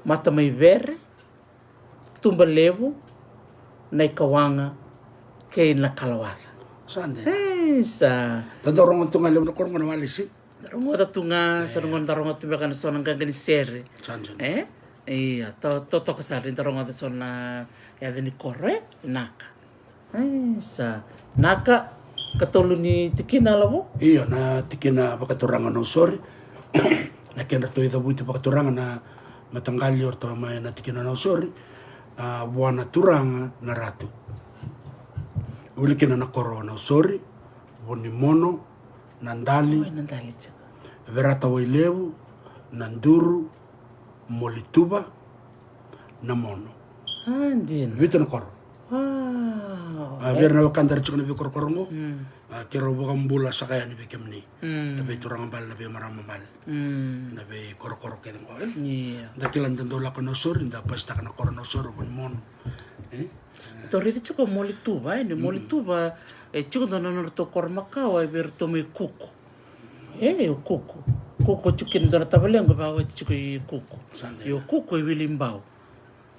Matamaivere, Tuba Levu, Naikawaga kei Nakalawaca. Sa dina. E, sa. Da dau rogoca tu ga levu na koro qo na walesi. Da rogoca tu ga, sa rogoca, da rogoca tu beka na so na qaqa ni sere. Sa dina. E? Ia, to, totoka sara ni da rogoca so na yaca ni koro, e? Naka. E, sa. Naka, katolu ni tikina, Lavo? Io, na tikina vakaturaga Nausori. Na kedratou icavuti vakaturaga na mataqali o ratou mai na tikina Nausori. A, vua na turaga na Ratu. Wili kina na koro Nausori, Vunimono, Nadali, Oi, Nadali tiko. Verata Wailevu, Naduru, Molituva, Namono. A, dina. Vitu na koro. Wow. A, vei ira na wekada era tiko na veikorokoro qo. Mm. A, keirau vakabula saka yani vei kemuni. Mm. Na veituraga bale, na veimarama bale. Mm. Na veikorokoro kece qo, e? Io. Da kila ni da dau lako Nausori, da pasitaka na koro Nausori, Vunimono. E? Tou raica tiko Molituva, e, ni Molituva, e tiko dua na nodratou koro makawa, e vei iratou mai Kuku. E, o Kuku. Kuku tiko kina dua na tavalequ, e vakawati tiko i Kuku. Sa dina. Io, Kuku e wili Bau.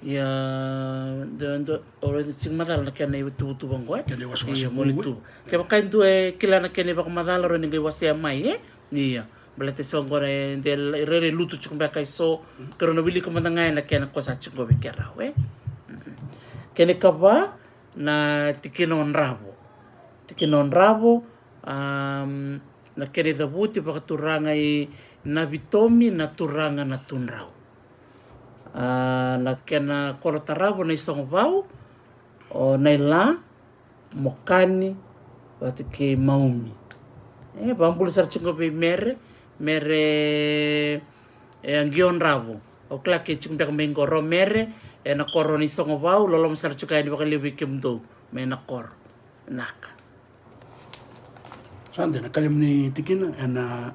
Ia, dua, dua, o raica tiko macala na kena ituvatuva qo, e? Kena iwasewase. Io, Molituva. Kevaka e dua e kila na kena ivakamacala, rawa ni qai wasea mai, e? Ia. Baleta e so qo e de rairai lutu tiko beka e so, keirau na wilika mada ga ena kena ko sa tiko vei keirau, e? Kena ikava, na tikina o Dravo. Tikina o Dravo, am, na kena icavuti vakaturaga i Navitomi, na turaga na Tudrau. A, na kena koro tarava Naisogovau, o Naila, Mokani vata kei Maumi. E, vakabula sara tiko vei Mere, Mere, e, Aqiodravo. Au kila ke tiko beka mai qo o Mere, e, na koro Naisogovau, loloma sara tiko yani vakalevu vei kemudou mai na koro. Naka. Sa dina, na kalima ni tikina, e na,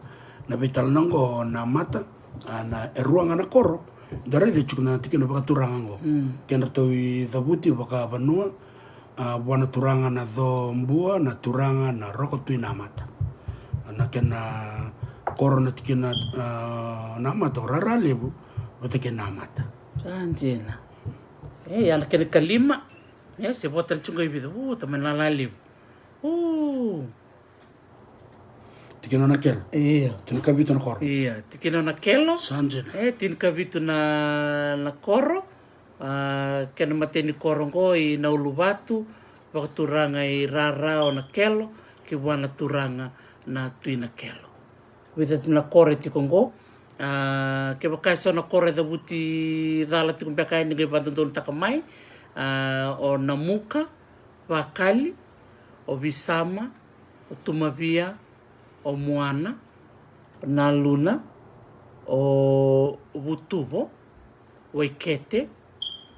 na veitalanoa qo, Namata, a, na, e rua ga na koro, da raica tiko na tikina vakaturaga qo. Mm. Kedratou icavuti vakavanua, a, vua na turaga na Cobua, na turaga na Roko Tui Namata. Na kena koro na tikina, a, Namata, o Raralevu vata kei Namata. Sa dina. E, ia na kena ikalima. E, se vota na tiko i vica. U, tamai Lala Levu. U. Tikina o Nakelo. Ia. Tinikavitu na koro. Ia, tikina o Nakelo. Sa dina. E, tinikavitu na, na koro. A, kena matai ni koro qo i Nauluvatu, vakaturaga i Rara o Nakelo, ki vua na turaga na Tui Nakelo. Vica tu na koro e tiko qo. A, kevaka e so na koro e cavuti cala tiko beka yani qai vakadodonutaka mai. A, o Namuka, Vakali, o Visama, o Tumavia, o Muana, o Naluna, o Vutuvo, Waikete,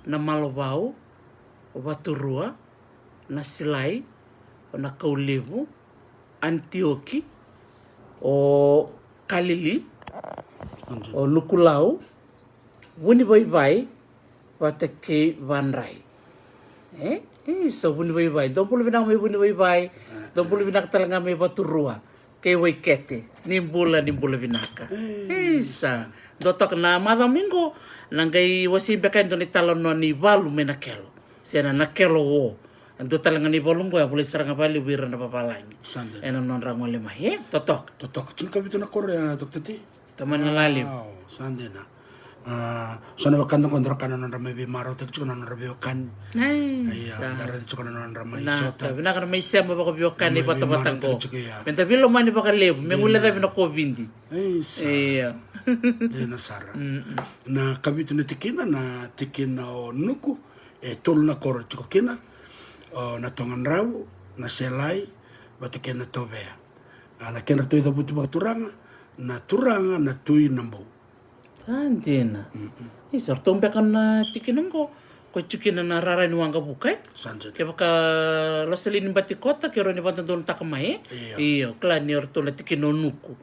Namalovau, o Vaturua, Nasilai, o Nakaulevu, Antioki, o Kalili, o Nukulau, Vunivaivai, vata kei Vadrai. E? Isa, Vunivaivai. Dou bula vinaka mai Vunivaivai. Dou bula vinaka tale ga mai Vaturua kei Waikete. Ni bula, ni bula vinaka. Isa. Dou toka na macawa mai qo, na qai wasei beka e dua na italanoa ni valu mai Nakelo. Se na Nakelo wo. E dua tale ga na ivalu qo, e a volai sara ga vakalevu vei ira na vavalagi. Sa dina. Ena nodra gole mai, e? Totoka. Totoka. Tinikavitu na koro ya, Doctor T? Tamani na laliu. Wow, sa dina. A, so na wekada qo dra kana nodra mai veimarautaki tiko na nodra veiwekani. Nice. Ia, da raici tiko na nodra mai sota. Vinaka na mai sema vakaveiwekani vatavata qo. Meda veilomani vakalevu, me guilecavi na kovidi. Isa. Ia. Dina sara. Na kavitu na tikina, na tikina o Nuku, e tolu na koro tiko kina, o Natogadravu, Naselai, vata kei Natovea. A, na kedratou icavuti vakaturaga, na turaga na Tui Nabou. Sa dina. Isa, ratou beka na tikina qo, ko tiko kina na rara ni waqavuka, e? Sa dina. Kevaka Loselini Batikota, ke rawa ni vakadodonutaka mai, e? Io. Io, kila ni o ratou na tikina o Nuku.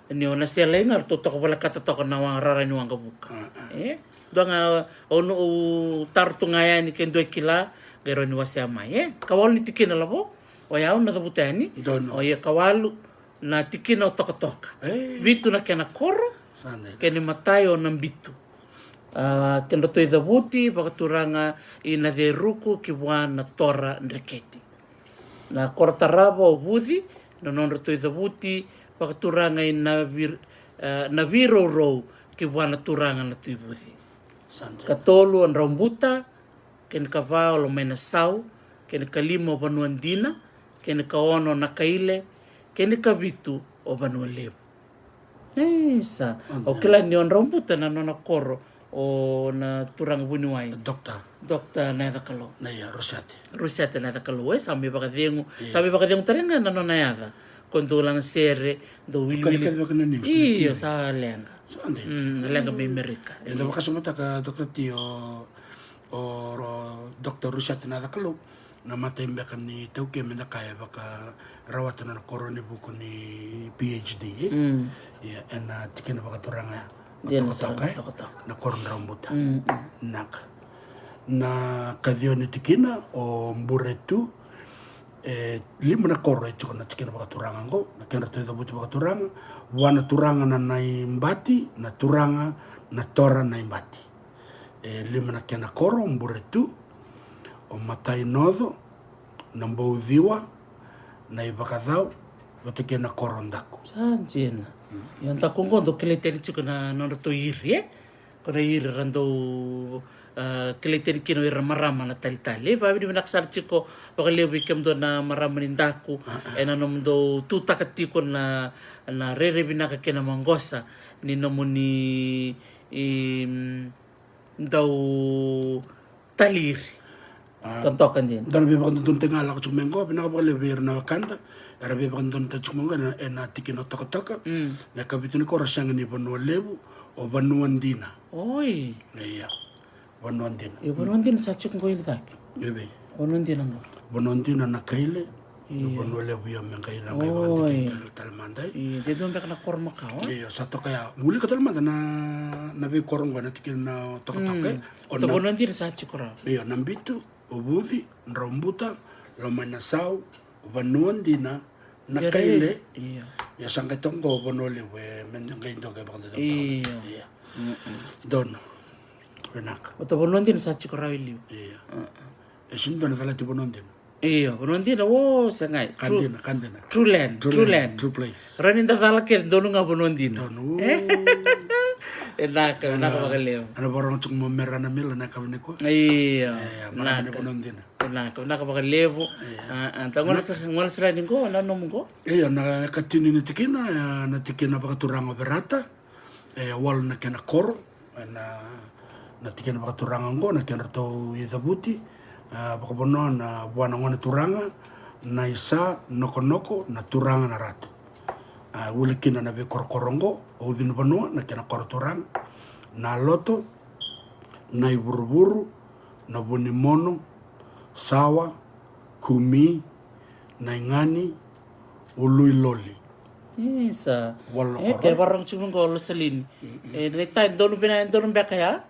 Ni o Naselai ga ratou toka volekata toka na wa-, rara ni waqavuka. E? Dua ga, o, o taro tu ga yani ke dua e kila, qai rawa ni wasea mai, e? Kawalu ni tikina lavo, o yau na cavuta yani. Donu. O ia kawalu na tikina o Tokatoka. E. Vitu na kena koro, kena imatai o Nabitu. A, kedratou icavuti vakaturaga i Naceruku ki vua na Tora Dreketi. Na koro tarava o Vuci, na nodratou icavuti vakaturaga i Navi-, e, Navirourou ki vua na turaga na Tui Vuci. Sa dina. Katolu o Draubuta, kena ikava o Lomainasau, kena ikalima o Vanuadina, kena ikaono o Nakaile, kena ikavitu o Vanualevu. Isa. Au kila ni o Draubuta na nona koro, o na turaga vuniwai. Doctor. Doctor Nayacakalou. Na ia, Rosete. Rosete Nayacakalou, e, sa mai vakacegu. Io. Sa mai vakacegu tale ga na nona yaca. Ko dou lagasere, dou wiliwili. Io, sa leqa. Sa dina. Mm, leqa mai Amerika. Eda vakasamataka, Doctor T, o, o Ro-, Doctor Rosete Nayacakalou. Na matai beka ni taukei meda kaya e vakarawata na koro ni vuku ni PhD, e? Mm. Ia, ena tikina vakaturaga ya. Dina sara, Tokatoka, e? Tokatoka. Na koro Draubuta. Mm, mm. Naka. Na kaciwa ni tikina, o Buretu, e lima na koro e tiko na tikina vakaturaga qo, na kedratou icavuti vakaturaga, vua na turaga na Naibati, na turaga na Tora Naibati. E lima na kena koro, o Buretu, o Matainoco, Nabouciwa, Naivakacau, vata kei na koro Daku. Sa dina. Mm. Ia Daku qo dou kilai tani tiko na nodratou iri, e? Ko na iri ra dou, a, kilai tani kina o ira na marama na talitali. E, vakavinavinaka sara tiko vakalevu vei kemudou na marama ni Daku, a, a, ena nomudou tutaka tiko na, na rairai vinaka kei na maqosa ni nomuni, i, mm, dau tali ira. A, totoka dina. Dua na veivakadodonutaki ga lako tiko mai qo, vinaka vakalevu vei ira na wekada era veivakadodonutaki tiko mai qo ena, ena tikina o Tokatoka. Mm. Na kavitu ni koro sega ni Vanua Levu, o Vanua Dina. Oi. Ia. Vanua Dina. Io, Vanua Dina sa tiko qo i cake. Io, vei. Vanua Dina qo. Vanua Dina, Nakaile. Io. Vanua Levu, io, me qai na qai vakadikeva tale, tale mada. Io, de dua beka na koro makawa. Io, sa toka ya. Wilika tale mada na, na veikoro qo ena tikina o Tokatoka, e? Mm. O Vanua Dina sa tiko rawa. Io, Nabitu, o Vuci, Draubuta, Lomainasau, Vanua Dina, Nakaile. Io. Ia sa qai toka qo Vanua Levu, e, me qai dua qai vakadodonutaka. Io. Io. Mm-mm. Donu. Vinaka. Ota Vanua Dina sa tiko rawa i liu. Io. Mm-mm. E sega ni dua na calati Vanua Dina. Io, Vanua Dina, o, segai. Ka dina, ka dina. True land, true land. True place. Rawa ni da cala kece, donu ga Vanua Dina. Donu. E? E naka, naka vakalevu. Ana vakarogo tiko mo mera na mila na yakavi nikua. Io. E, marama ni Vanua Dina. Vinaka, vinaka vakalevu. Io. A, a, da gole sa-, gole sara yani qo, na nomu qo. Io, na katini ni tikina, e, na tikina vakaturaga o Verata. E walu na kena koro, e na, na tikina vakaturaga qo, na kedratou icavuti, A, vakavanua na vua na gone turaga, na isa nokonoko na turaga na ratu. A, uli kina na veikorokoro oqo, o ucu ni vanua na kena koro turaga, na loto, na ivuruvuru, na vunimono, sawa, kumi, na igani, ulu i loli. Isa. Walu na koro, e? Ke vakarogo tiko qo Losalini. E, na ita e donu vina, e donu beka ya.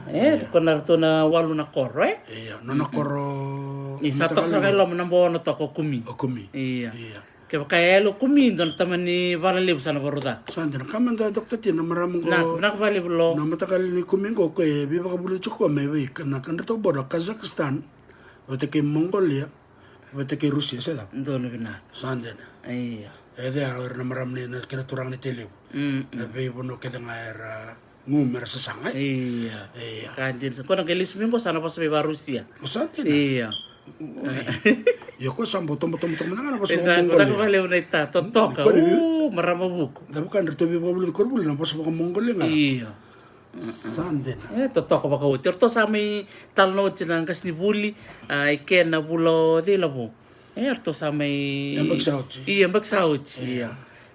E, ko na ratou na walu na koro, e? Ia, nona koro. Ni sa toka sara ga i loma na bono toka o kumi. O kumi. Ia. Kevaka e yali o kumi, dua na tamani vala levu sa na varuca. Sa dina, ka mada, Doctor T, na marama qo. Na, vinaka vakalevu lo. Na mataqali ni kumi qo, ko e veivakavulici tiko mai vei na kadratou border, Kazakhstan, vata kei Mongolia, vata kei Rusia, se cava? Donu vinaka. Sa dina. Ia. E cei o ira na marama ni, na kena turaga ni Tailevu? Na veivanua kece ga era gu mera sasaga, e? Ia. Ia. Ka dina sa, ko na qai lesu mai qo sa na vosa vei vaRusia. Sa dina. Ia. Ia, ko sa bau tobotobotobo na ga na vosa vakaMongolia. Vinaka vakalevu na ita, totoka. U, marama vuku. Da vaka dra tovi vakavulici koronivuli na vosa vakaMongolia ga. Ia. Sa dina. E, totoka vakaoti. Eratou sa mai talanoa oti na qasenivuli, a, e kena vula o cei, Lavo? E, eratou sa mai. Yabaki sa oti. Ia, yabaki sa oti. Ia.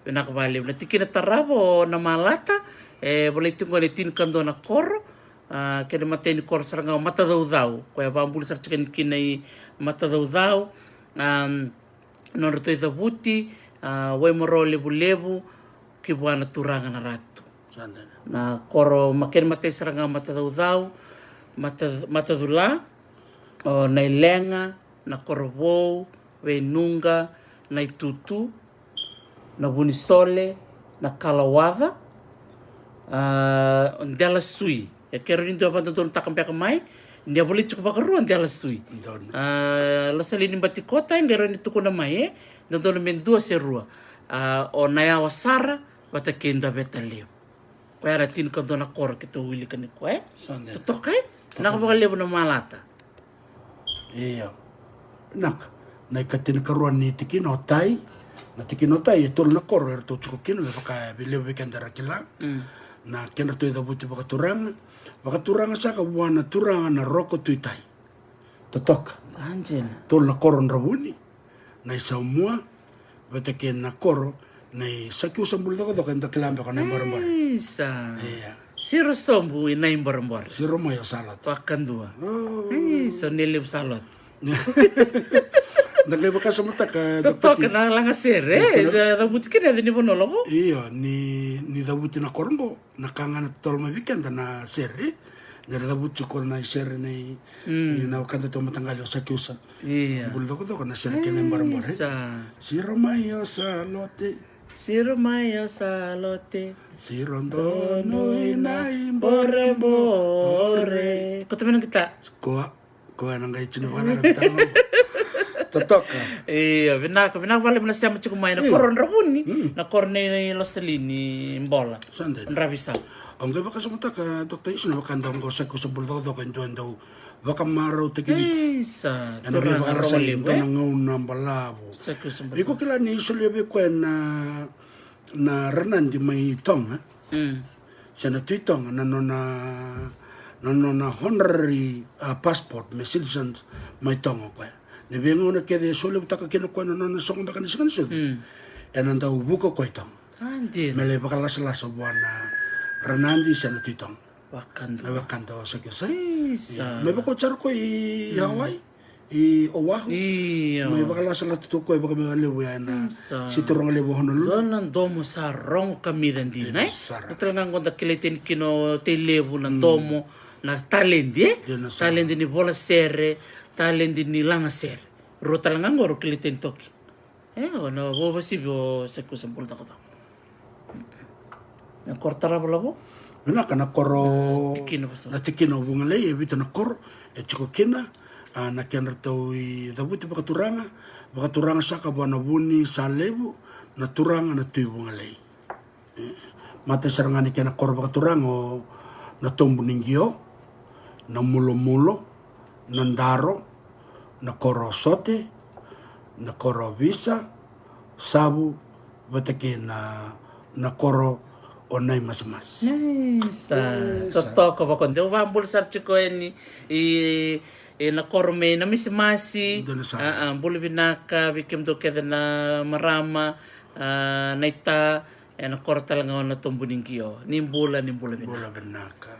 Vinaka vakalevu. Na tikina tarava o Namalata, e, volai tiko qo na tinikadua na koro, a, kena imatai ni koro sara ga o Matacaucau. Koya e vakabula sara tiko yani kina i Matacaucau, a, nodratou icavuti, a, Waimaro Levulevu, ki vua na turaga na ratu. Sa dina. Na koro, ma, kena imatai sara ga Matacaucau, Mata, Matacula, o Nailega, na Korovou, Veinuqa, Naitutu, na Vunisole, na Kalawaca, a, Delasui. E kerea ni dua vakadodonutaka beka mai, ni a volai tiko vakarua Delasui. Donu. A, Losalini Batikota, e kerea ni tukuna mai, e? Dodonu me dua se rua. A, o Nayawa Sara, vata kei Davetalevu. Koya na tinikadua na koro keitou wilika nikua, e? Sa dina. Totoka, e? Totoka. Vinaka vakalevu Namalata. Io. Vinaka. Na ikatinikarua ni tikina o Tai. Na tikina o Tai e tolu na koro eratou tiko kina, me vaka e levu vei keda era kila. Mm. Na kedratou icavuti vakaturaga. Vakaturaga saka vua na turaga na Roko Tui Tai. Totoka. Sa dina. Tolu na koro Dravuni, na i Saumua, vata kei na koro na i Sakiusa Bulucokocoka, eda kila beka na i Borabora. Isa. Ia. Siro sobu i na i Borabora. Siro mai o Salote. Vakadua. O. Isa, ni levu Salote. Da qai vakasamataka, Dokta T, na lagasere, e, e, da cavuti kina e yaca ni vanua, Lavo? Io, ni, ni cavuti na koro qo. Na ka ga na totolo mai vei keda na sere, ni ra cavuti tiko na i sere nei, mm, ni na wekadatou mataqali o Sakiusa. Ia. Bulucokocoka na sere kei na i Borabora, e? Isa. Siro mai o Salote. Siro mai o Salote. Siro donu i na i Borebore. Kauta mai na qita. Koya. Koya na qai tini vakacaravi tale. Totoka. Io, vinaka, vinaka vakalevu na sema tiko mai na koro Dravuni, mm, na koro nei Losalini Bola. Sa dina. Dravisa. Au qai vakasamataka, Dokta, isa na wekada qo Sakiusa Bulucokocoka e dua e dau vakamarautaki Viti. Isa, ena turaga veivakalasai, rogo levu, e? Dua na gauna balavu. Sakiusa Bulucokocoka. Iko kila ni solia vei koya na na Ranadi mai Toga. Mm. Se na Tui Toga, na nona, na nona honorary, a, passport me citizen mai Toga o koya. Ni veigauna kece e solevutaka kina o koya na nona sogo beka ni siga ni sucu. Mm. Ena dau vuka o koya i Toga. A, dina. Me lai vakalasalasa vua na Ranadi se na Tui Toga. Wekada. Na wekada o Sakiusa. Isa. Io. Mai vaka o Jaro ko i, mm, Hawaii, i Oahu. Io. Mai vakalasalata tu o koya vakameca levu ya ena, isa, siti rogo levu o Honolulu. Dua na domo sa rogo kamica dina, e? Dina sara. Na tale ga qo da kilai tani kina o Tailevu na, mm, domo, na taledi, e? Dina sara. Taledi ni vola sere, taledi ni laga sere. Rua tale ga qo rau kilai tani toka. E, o na vo vasivi o Sakiusa Bulucokocoka. Na koro tarava, Lavo? Vinaka, na koro, na tikina o Sa-, na tikina o Vugalei, e vitu na koro e tiko kina, a, na kedratou icavuti vakaturaga, vakaturaga saka vua na Vuni Salevu, na turaga na Tui Vugalei. E, matai sara ga ni kena koro vakaturaga o Natobu ni Qio, Namulomolo, Nadaro, na koro o Sote, na koro o Visa, Savu, vata kei na, na koro o Naimasimasi. Isa. Isa. Totoka vaka o dau vakabula sara tiko yani i E na koro mai na Misimasi. Dua na sala. A, a, bula vinaka vei kemudou kece na marama, a, na ita, e na koro tale ga o na Tobu ni Qio. Ni bula, ni bula vinaka. Bula vinaka.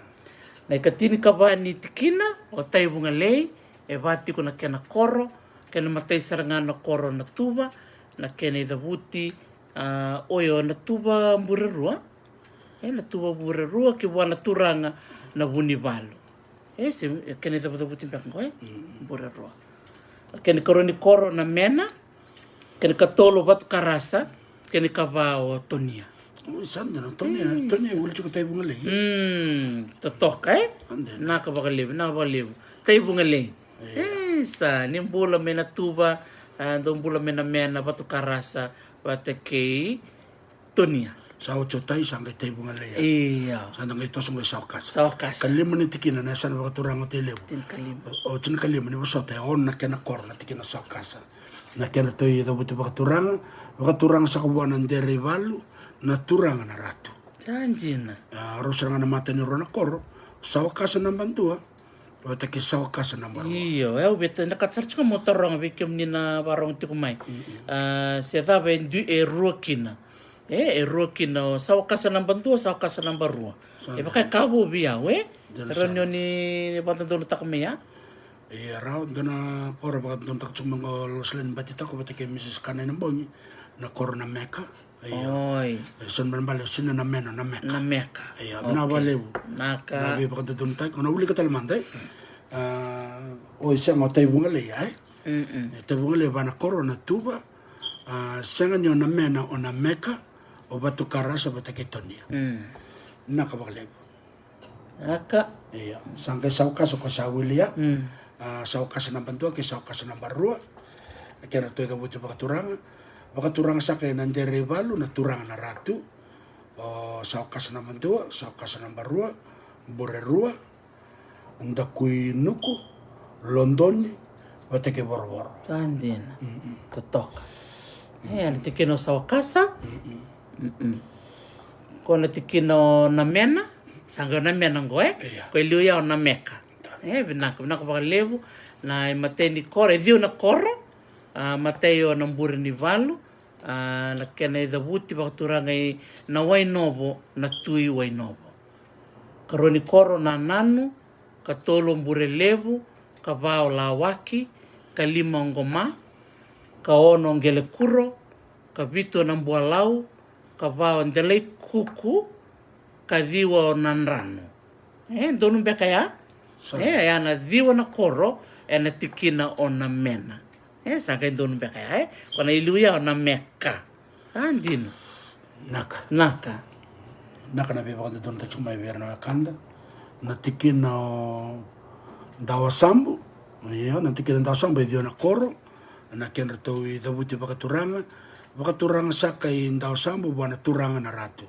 Na ikatinikava ni tikina, o Taivugalei, e va tiko na kena koro, kena matai sara ga na koro na Tuva, na kena icavuti, a, oya na Tuva Burerua. E na Tuva Burerua, ki vua na turaga na Vunivalu. E se, e kena icavucavuti beka qo, e? Mm. Burerua. Kena ikarua ni koro na Mena, kena ikatolu Vatukarasa, kena ikava o Tonia. O, sa dina, Tonia, Tonia e vuli tiko Taivugalei. Mm, totoka, e? Sa dina. Naka vakalevu, naka vakalevu. Taivugalei. Io. E, sa, ni bula mai na Tuva, a, dou bula mai na Mena, Vatukarasa, vata kei Tonia. Sa oti o Tai, sa qai Taivugalei. Io. Sa da qai toso qo i Sawakasa. Sawakasa. Kalima ni tikina na yasana vakaturaga o Tailevu. Tinikalima. O, o tinikalima, ni vosota, e ono na kena koro na tikina o Sawakasa. Na kena tou icavuti vakaturaga, vakaturaga saka vua na Dereivalu, na turaga na Ratu. Sa dina. A, rau sara ga na mata ni rua na koro, Sawakasa naba dua, vata kei Sawakasa naba rua. Io, e, au via, na ka sara tiko mo taroga vei kemuni na vakarogo tiko mai. Mm-mm. A, se cava e dui, e rua kina. E, e rua kina o Sawakasa naba dua, Sawakasa naba rua. Sa dina. E vaka e ka vou vei au, e? Dina. Rau sara. Ni o ni vakadodonutaka mai ya. Ia, rau, dua na koro vakadodonutaka tiko mai qo o Loseleni Batitako vata kei Misis Kanai Nabogi, na koro na Meka. Io. Oi. E, so na balebale, sina na Mena, na Meka. Na Meka. Io, vinaka vakalevu. Naka. Na veivakadodonutaki, o na wilika tale mada, e? A, oi, sega, o Taivugalei, e? Mm-mm. E, Taivugalei va na koro na Tuva, a, sega ni o na Mena, o na Meka, o Vatukarasa vata kei Tonia. Mm. Naka vakalevu. Naka. Io, sa qai Sawakasa ko sa wili ya. Mm. A, Sawakasa naba dua kei Sawakasa naba rua. Kena tou icavuti vakaturaga. Vakaturaga saka ena Dereivalu, na turaga na Ratu. O Sawakasa naba dua, Sawakasa naba rua, Burerua, Dakuinuku, Lodoni, vata kei Vorovoro. Sa dina. Mm-mm. Totoka. E, na tikina o Sawakasa. Mm-mm. Mm-mm. Ko na tikina o na Mena, sa qai o na Mena qo, e? Io. Ko e liu ya o na Meka. E, vinaka, vinaka vakalevu. Na imatai ni koro, e ciwa na koro, a, matai o na Burenivalu, a, na kena icavuti vakaturaga i na Wainovo, na Tui Wainovo. Karua ni koro na Nanu, katolu o Burelevu, kava o Lawaki, kalima o Qoma, kaono o Qelekuro, kavitu o Nabualau, kava o Delaikuku, kaciwa o Nadranu. E, donu beka ya? Sa. E, ya na ciwa na koro, ena tikina o na Mena. E, sa qai donu beka ya, e? Ko na iliu ya o na Meka. Sa dina. Naka. Naka. Naka na veivakadodonutaki mai vei ira na wekada. Na tikina o Dawasabu. Io, na tikina o Dawasabu e ciwa na koro. Na kedratou icavuti vakaturaga. Vakaturaga saka i Dawasabu vua na turaga na Ratu.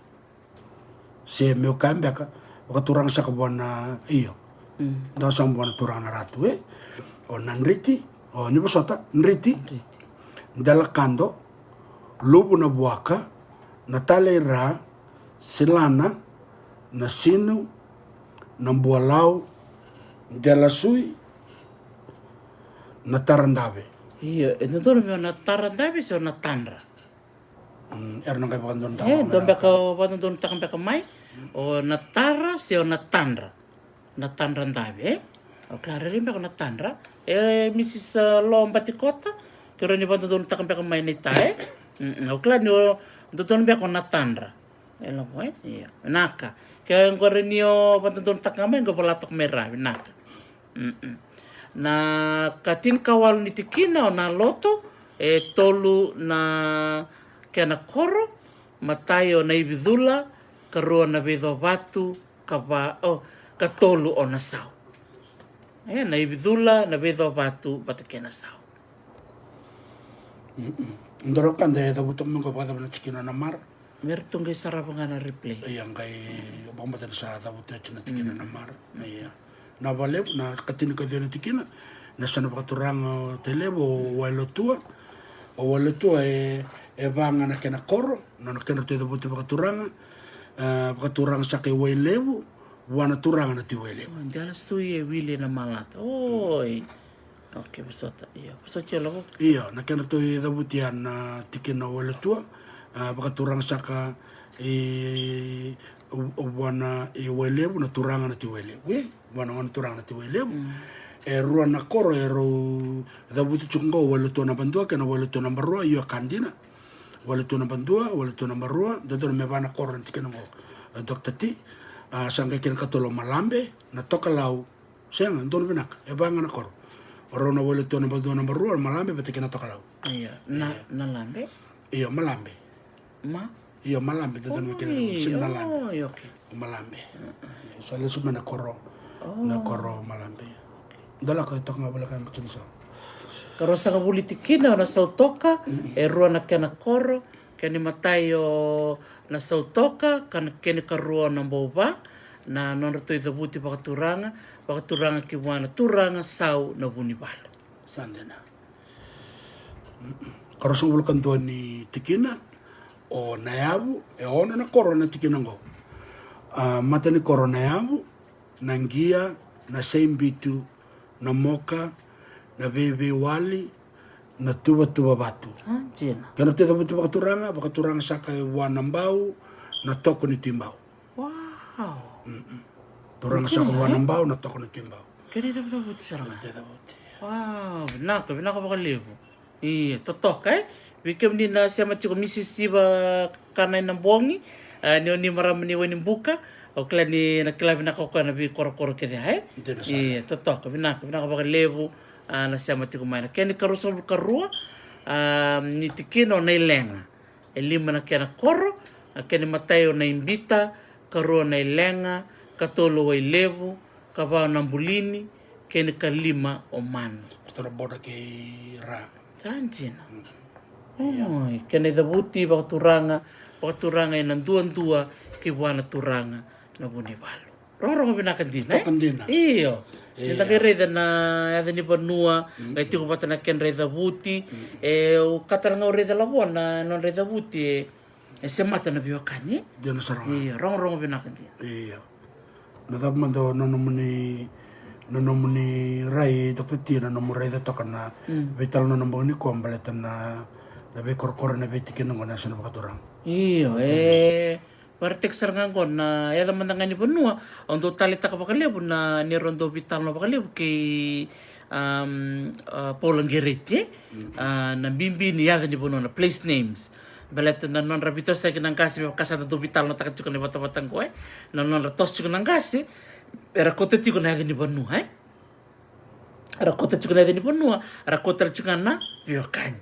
Se meu kaya beka, vakaturaga saka vua na, io. Mm. Dawasabu vua na turaga na Ratu, e? O Nadriti, o ni vosota, Driti. Driti. Delakado, Luvu na Vuaka, na Taleira, Silana, na Sinu, na Bualau, Delasui, na Taradave. Io, e dodonu me o na Taradave se o na Tadra? Mm, era na qai vakadodonutaka. E, mai dua na beka ka. Vakadodonutaka beka mai. O na Tara se o na Tadra? Na Tadra Dave, e? O kila rairai beka o na Tadra. E, Misis, a, Lo Batikota, ke rawa ni vakadodonutaka beka mai na ita, e? Mm, mm, o kila ni o dodonu beka o na Tadra. E lavo, e? Ia. Naka. Ke qori ni o vakadodonutaka mai, qo vola toka mai ravi, naka. Mm-mm. Na ka tinikawalu ni tikina o na loto, e tolu na kena koro, matai o na ivicula, karua na veicovatu, kava, o, katolu o na sau. E, na ivicula, na veicovatu, vata kei na sau. Mm-mm. Dua na ka da e cavuta mai qo vakacava na tikina o na mara. Me ratou qai sarava ga na replay. Ia, qai vakabauta ni sa cavuta oti na tikina na mara. Ia. Na vakalevu, na ka tinikaciwa na tikina, na yasana vakaturaga o Tailevu, o Wailotua. O Wailotua e, e va ga na kena koro, na, na kedratou icavuti vakaturaga, e, vakaturaga saka i Wailevu, vua na turaga na Tui Wailevu. O, Delasui e wili na malata. Oi. Okay, vosota. Io, vosota, io, lavo. Io, na kena tou icavuti ya na tikina o Wailatua, a, vakaturaga saka i, o, o vua na i Wailevu, na turaga na Tui Wailevu, e? Vua na gone turaga na Tui Wailevu. Mm. E rua na koro e rau cavuti tiko qo, Wailatua naba dua kei na Wailatua naba rua, io ka dina. Wailatua naba dua, Wailatua naba rua, dodonu me va na koro na tikina qo. A, Doctor T, a, sa qai kena katolu o Malabe, na Tokalau, sega, donu vinaka, e va ga na koro. O rau na Wailatua naba dua, naba rua, Malabe, vata kei na Tokalau. Io, na, io. Na Labe? Io, Malabe. Ma? Io, Malabe, dodonu me kena, oi, sega na Labe. Oi, okay. O Malabe. Mm, mm. Sa lesu mai na koro, oh, na koro o Malabe. Okay. Dua lako e toka ga voleka na tikina sa. Karua sagavulu tikina o na Sautoka, mm, e rua na kena koro, kena imatai o na Sautoka, ka na kena ikarua o na Bouva, na nodratou icavuti vakaturaga, vakaturaga ki vua na turaga Sau na Vunivalu. Sa dina. Karua sagavulu ka dua ni tikina, o Nayavu, e ono na koro na tikina qo. A, mata ni koro Nayavu, na Qia, na Saibitu, na Moka, na Veiveiwali, na Tuvatuvavatu. A, dina. Kena tou icavuti vakaturaga, vakaturaga saka e vua na Bau, na Toko ni Tui Bau. Wow. Mm-mm. Turaga saka vua na Bau, na Toko ni Tui Bau. Kena icavuti sara ga. Kena icavuti. Wow, vinaka, vinaka vakalevu. Io, totoka, e? Vei kemuni na sema tiko, Misisi Iva Kanai Nabogi, a, ni o ni marama ni Wainibuka, au kila ni na kila vinaka o koya na veikorokoro kece, e? Dina sara. Io, totoka, vinaka, vinaka vakalevu, a, na sema tiko mai. Na kena ikarua sagavulu karua, a, ni tikina o Nailega. E lima na kena koro, a, kena imatai o Naibita, karua o Nailega, katolu o Wailevu, kava o Nabulini, kena ikalima o Manu. Koto na boda kei Ra. Sa dina. Mm. Io. Oi, kena icavuti vakaturaga, vakaturaga ena duadua ki vua na turaga na Vunivalu. Rogorogo vinaka dina, e? Toka dina. Io. Io. Ni da qai raica na yaca ni vanua, mm, qai tiko vata na kedra icavuti. Mm. E, au ka tale ga au raica lavo na nodra icavuti, e, e semata na veiwekani. Dina sara ga. Io, rogorogo vinaka dina. Io. Na cava mada o na nomuni, na nomuni rai, Doctor T, na nomu raica toka na, mm, veitalanoa na bogi nikua baleta na, na veikorokoro na veitikina qo na yasa na vakaturaga. Io, e, vakaraitaki sara ga qo na yaca mada ga ni vanua, au dau taleitaka vakalevu na neirau dau veitalanoa vakalevu kei, um, a, Paula Qereti, e? Mm. A, na bibi ni yaca ni vanua, na place names. Baleta na nodra veitosoyaki na qase, me vaka sa da dau veitalanoataka tiko na ivatavata qo, e? Na nodra toso tiko na qase, era kauta tiko na yaca ni vanua, e? Era kauta tiko na yaca ni vanua, era kauta tale tiko ga na veiwekani.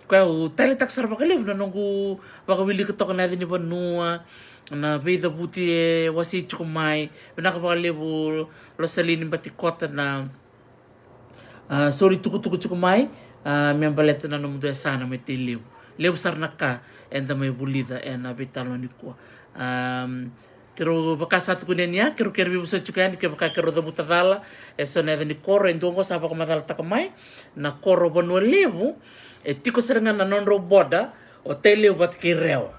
Koya au taleitaka sara vakalevu na noqu vakawilika toka na yaca ni vanua, na veicavuti e wasei tiko mai. Vinaka vakalevu Losalini Batikota na, a, soli tukutuku tiko mai, a, me baleta na nomudou yasana mai Tailevu. Levu sara na ka eda mai vulica ena veitalanoa nikua. Am, Keirau vaka sa tukuni yani ya, keirau kere veivosoti tiko yani, kevaka keirau cavuta cala e so na yaca ni koro, e dua oqo sa vakamacalataka mai, na koro Vanua Levu, e tiko sara ga na nodrau boda o Tailevu vata kei Rewa.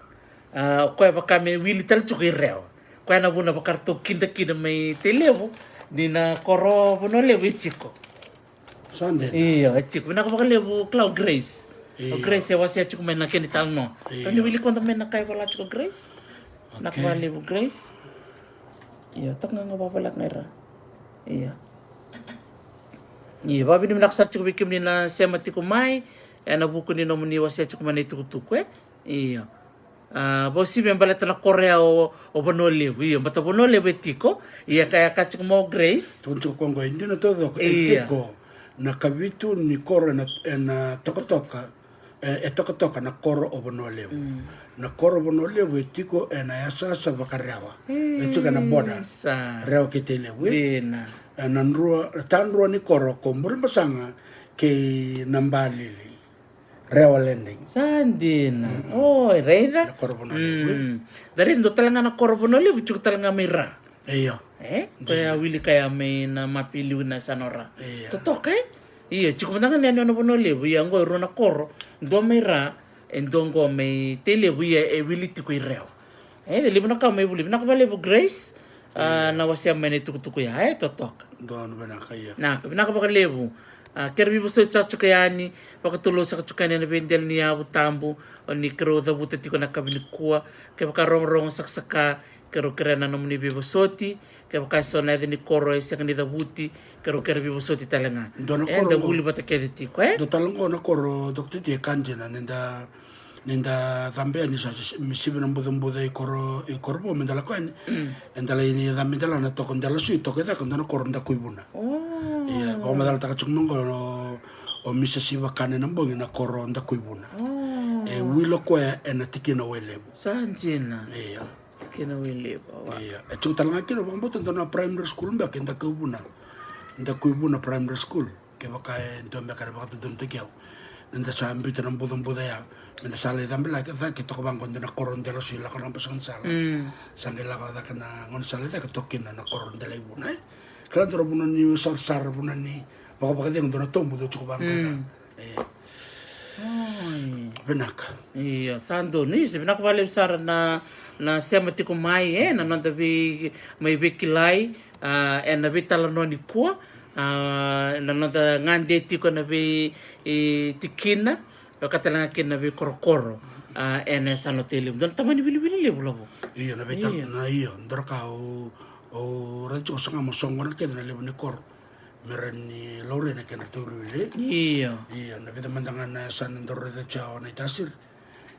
A, o koya vaka me wili tale tiko i Rewa. Koya na vuna vaka ratou kida kina mai Tailevu, ni na koro Vanua Levu e tiko. Sa dina. Io, e tiko. Vinaka vakalevu Clau Grace. Io. O Grace e wasea tiko mai na kena italanoa. Io. Ka ni wili koda mai na ka e vola tiko Grace. Vinaka vakalevu Grace. Io, toka ga ga vavoleka ga ira. Io. Io, vakavinavinaka sara tiko vei kemuni na sema tiko mai ena vuku ni nomuni wasea tiko mai na itukutuku, e? Io. A, vausi me baleta na koro ya o, o Vanua Levu. Io, baleta Vanua Levu e tiko. Ia ka ya ka tiko mai o Grace. Tukuna tiko qo e dina taucoko e tiko na kavitu ni koro ena, ena tokatoka, e, e tokatoka na koro o Vanua Levu. Mm. Na koro Vanua Levu e tiko ena yasayasa vakarewa. E tiko ena boda. Isa. Rewa kei Tailevu, e? Dina. Ena drua, tadrua ni koro ko Burebasaga kei Nabalili. Rewa Landing. Sa dina. Mm-mm. O, e raica. Na koro Vanua Levu, e? Mm. Da raica dua tale ga na koro Vanua Levu, tiko tale ga mai Ra. Io. E? Dina. Koya wilika ya mai na mapi liu na yasana o Ra. Io. Totoka, e? Io, tiko mada ga na yanuyanu Vanua Levu, ia oqo e rua na koro, dua mai Ra, e dua oqo mai Tailevu, ia e wili tiko i Rewa. E, e levu na ka mai vuli. Vinaka vakalevu Grace. A, io. Na wasea mai na itukutuku ya, e, totoka. Donu vinaka, io. Vinaka, vinaka vakalevu. A, kere veivosoti saka tiko yani, vakatulou saka tiko yani ena veidela ni yavu tabu, o ni kerau cavuta tiko na kavi ni kua, kevaka rogorogo sakasaka, kerau kerea na nomuni veivosoti, kevaka e so na yaca ni koro e sega ni cavuti, kerau kere veivosoti tale ga. Dua na e, koro da qo. Vuli vata kece tiko, e? Dua tale qo na koro, Doctor T, e ka dina, ni da Ni da cabe yani sa, sa, me sivi na bucabuca i koro, i koro vou me da lako yani. Mm. E da lai ni cabe dela na toko dela sui, toko e cake, dua na koro Dakuivuna. Oh. Ia, vakamacalataka tiko mai qo o, o Misa Sivakane na bogi na koro Dakuivuna. Oh. E wilo koya ena tikina Wailevu. Sa dina. Ia. Tikina Wailevu, wa. Ia. E tiko tale ga kina vakabauta dua na primary school beka e Dakuivuna. Dakuivuna Primary School. Kevaka e dua beka na vakadodonutaki au. Ni da sa biuta na bucabuca ya. Me da sa lai cabe laki cake toka vaqo dua na koro dela sui lako na basa gaunisala. Mm. Sa qai lako cake na gaunisala cake toka kina na koro dela ivuna, e. Kila dua na vuna ni sarasara, vuna ni vakavakacegu dua na tobu dau tiko vaqo ya. Mm. E. Oi. Vinaka. Io, sa donu. Isa, vinaka vakalevu sara na, na sema tiko mai, e, na noda vei, mai veikilai, a, ena veitalanoa nikua, a, na noda gade tiko ena vei, e, tikina, vaka tale ga kina na veikorokoro, a, ena yasana o Tailevu. Dua na tamani vilivili levu lavo. Io, na veital-, io. Na, io, dua na ka au, au raica tiko, saga mo soqona kece na levu ni koro. Me rawa ni laurai na kena tauliwili. Io. Io, na vica mada ga na yasana daru raica tiko o Naitasiri.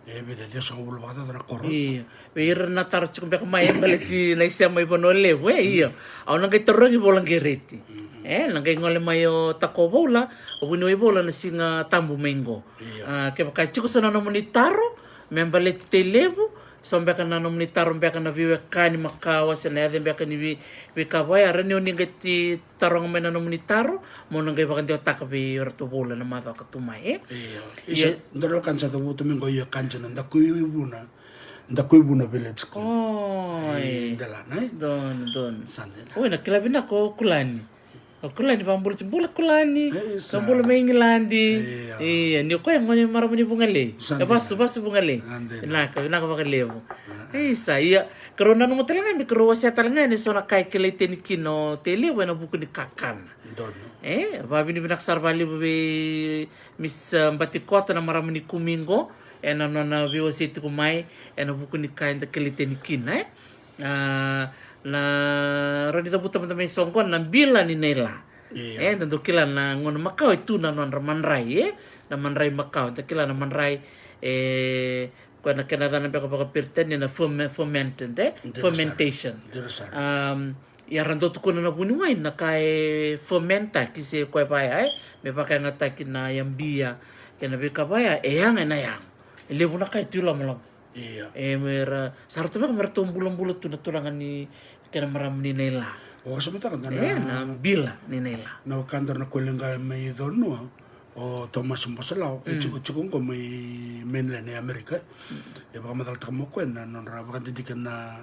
E vica, ciwasagavulu vakacaca na koro. Io. Vei ira na taro tiko beka mai e baleti na isema i Vanua Levu, e, io. Au na qai tarogi Vola Qereti. Mm. E, na qai gole mai o Tako Voula, o vuniwai Voula na Siga Tabu mai qo. Io. A, kevaka e tiko so na nomuni taro me baleti Tailevu, so beka na nomuni taro beka na veiwekani makawa se na yaca beka ni vei, veika vaya, rawa ni o ni qai ti taroga mai na nomuni taro, mo na qai vakadewataka vei iratou Voula na macawa ka tu mai, e? Io. Io. Isa, dua na wekada sa cavuta mai qo, io, ka dina, Dakuivuna, Dakuivuna Village School. Oi. E, Delana, e? Donu, donu. Sa dina. Oi, na kila vinaka o Kulani. O Kulani, vakabula tiko, bula Kulani. E, sa. Ka bula mai Igiladi. Io. Io, ni o koya e gone marama ni Vugalei. Sa dina. E vasu, vasu Vugalei. Sa dina. Vinaka, vinaka vakalevu. A, a. Isa, ia, keirau nanuma tale ga me keirau wasea tale ga yani eso na ka e kilai tani kina o Tailevu ena vuku ni kakana. Donu. E, vavinavinaka sara vakalevu vei Miss, uh, Batikota na marama ni Kumi qo, ena nona veiwasei tiko mai ena vuku ni ka eda kilai tani kina, e. A, na rawa ni cavuta mada mai soqo na bila ni naila. Io. E, da dau kila na gauna makawa e tu na nodra madrai, e? Na madrai makawa, da kila na madrai, e, koya na kena yacana beka vakaperitania na ferme-, fermented, e? Dina sara. Fermentation. Dina sara. Um, ia ra dau tukuna na vuniwai na ka e fermentaki se koya vaya, e? Me vakayagataki na yabia, kei na veika vaya, e yaga ena yago. E levu na ka e tu i lomalomo. Io. E, me ra, sa ratou beka me ratou bulabula tu na turaga ni kena marama ni naila. Vakasamataka dua na, e, na bila ni naila. Na wekada na kolega mai Conua, o Thomas Bosalao, e, mm, tiko, tiko qo mai mainland e Amerika. Mm. E vakamacalataka mai o koya na nodra vakadidike na,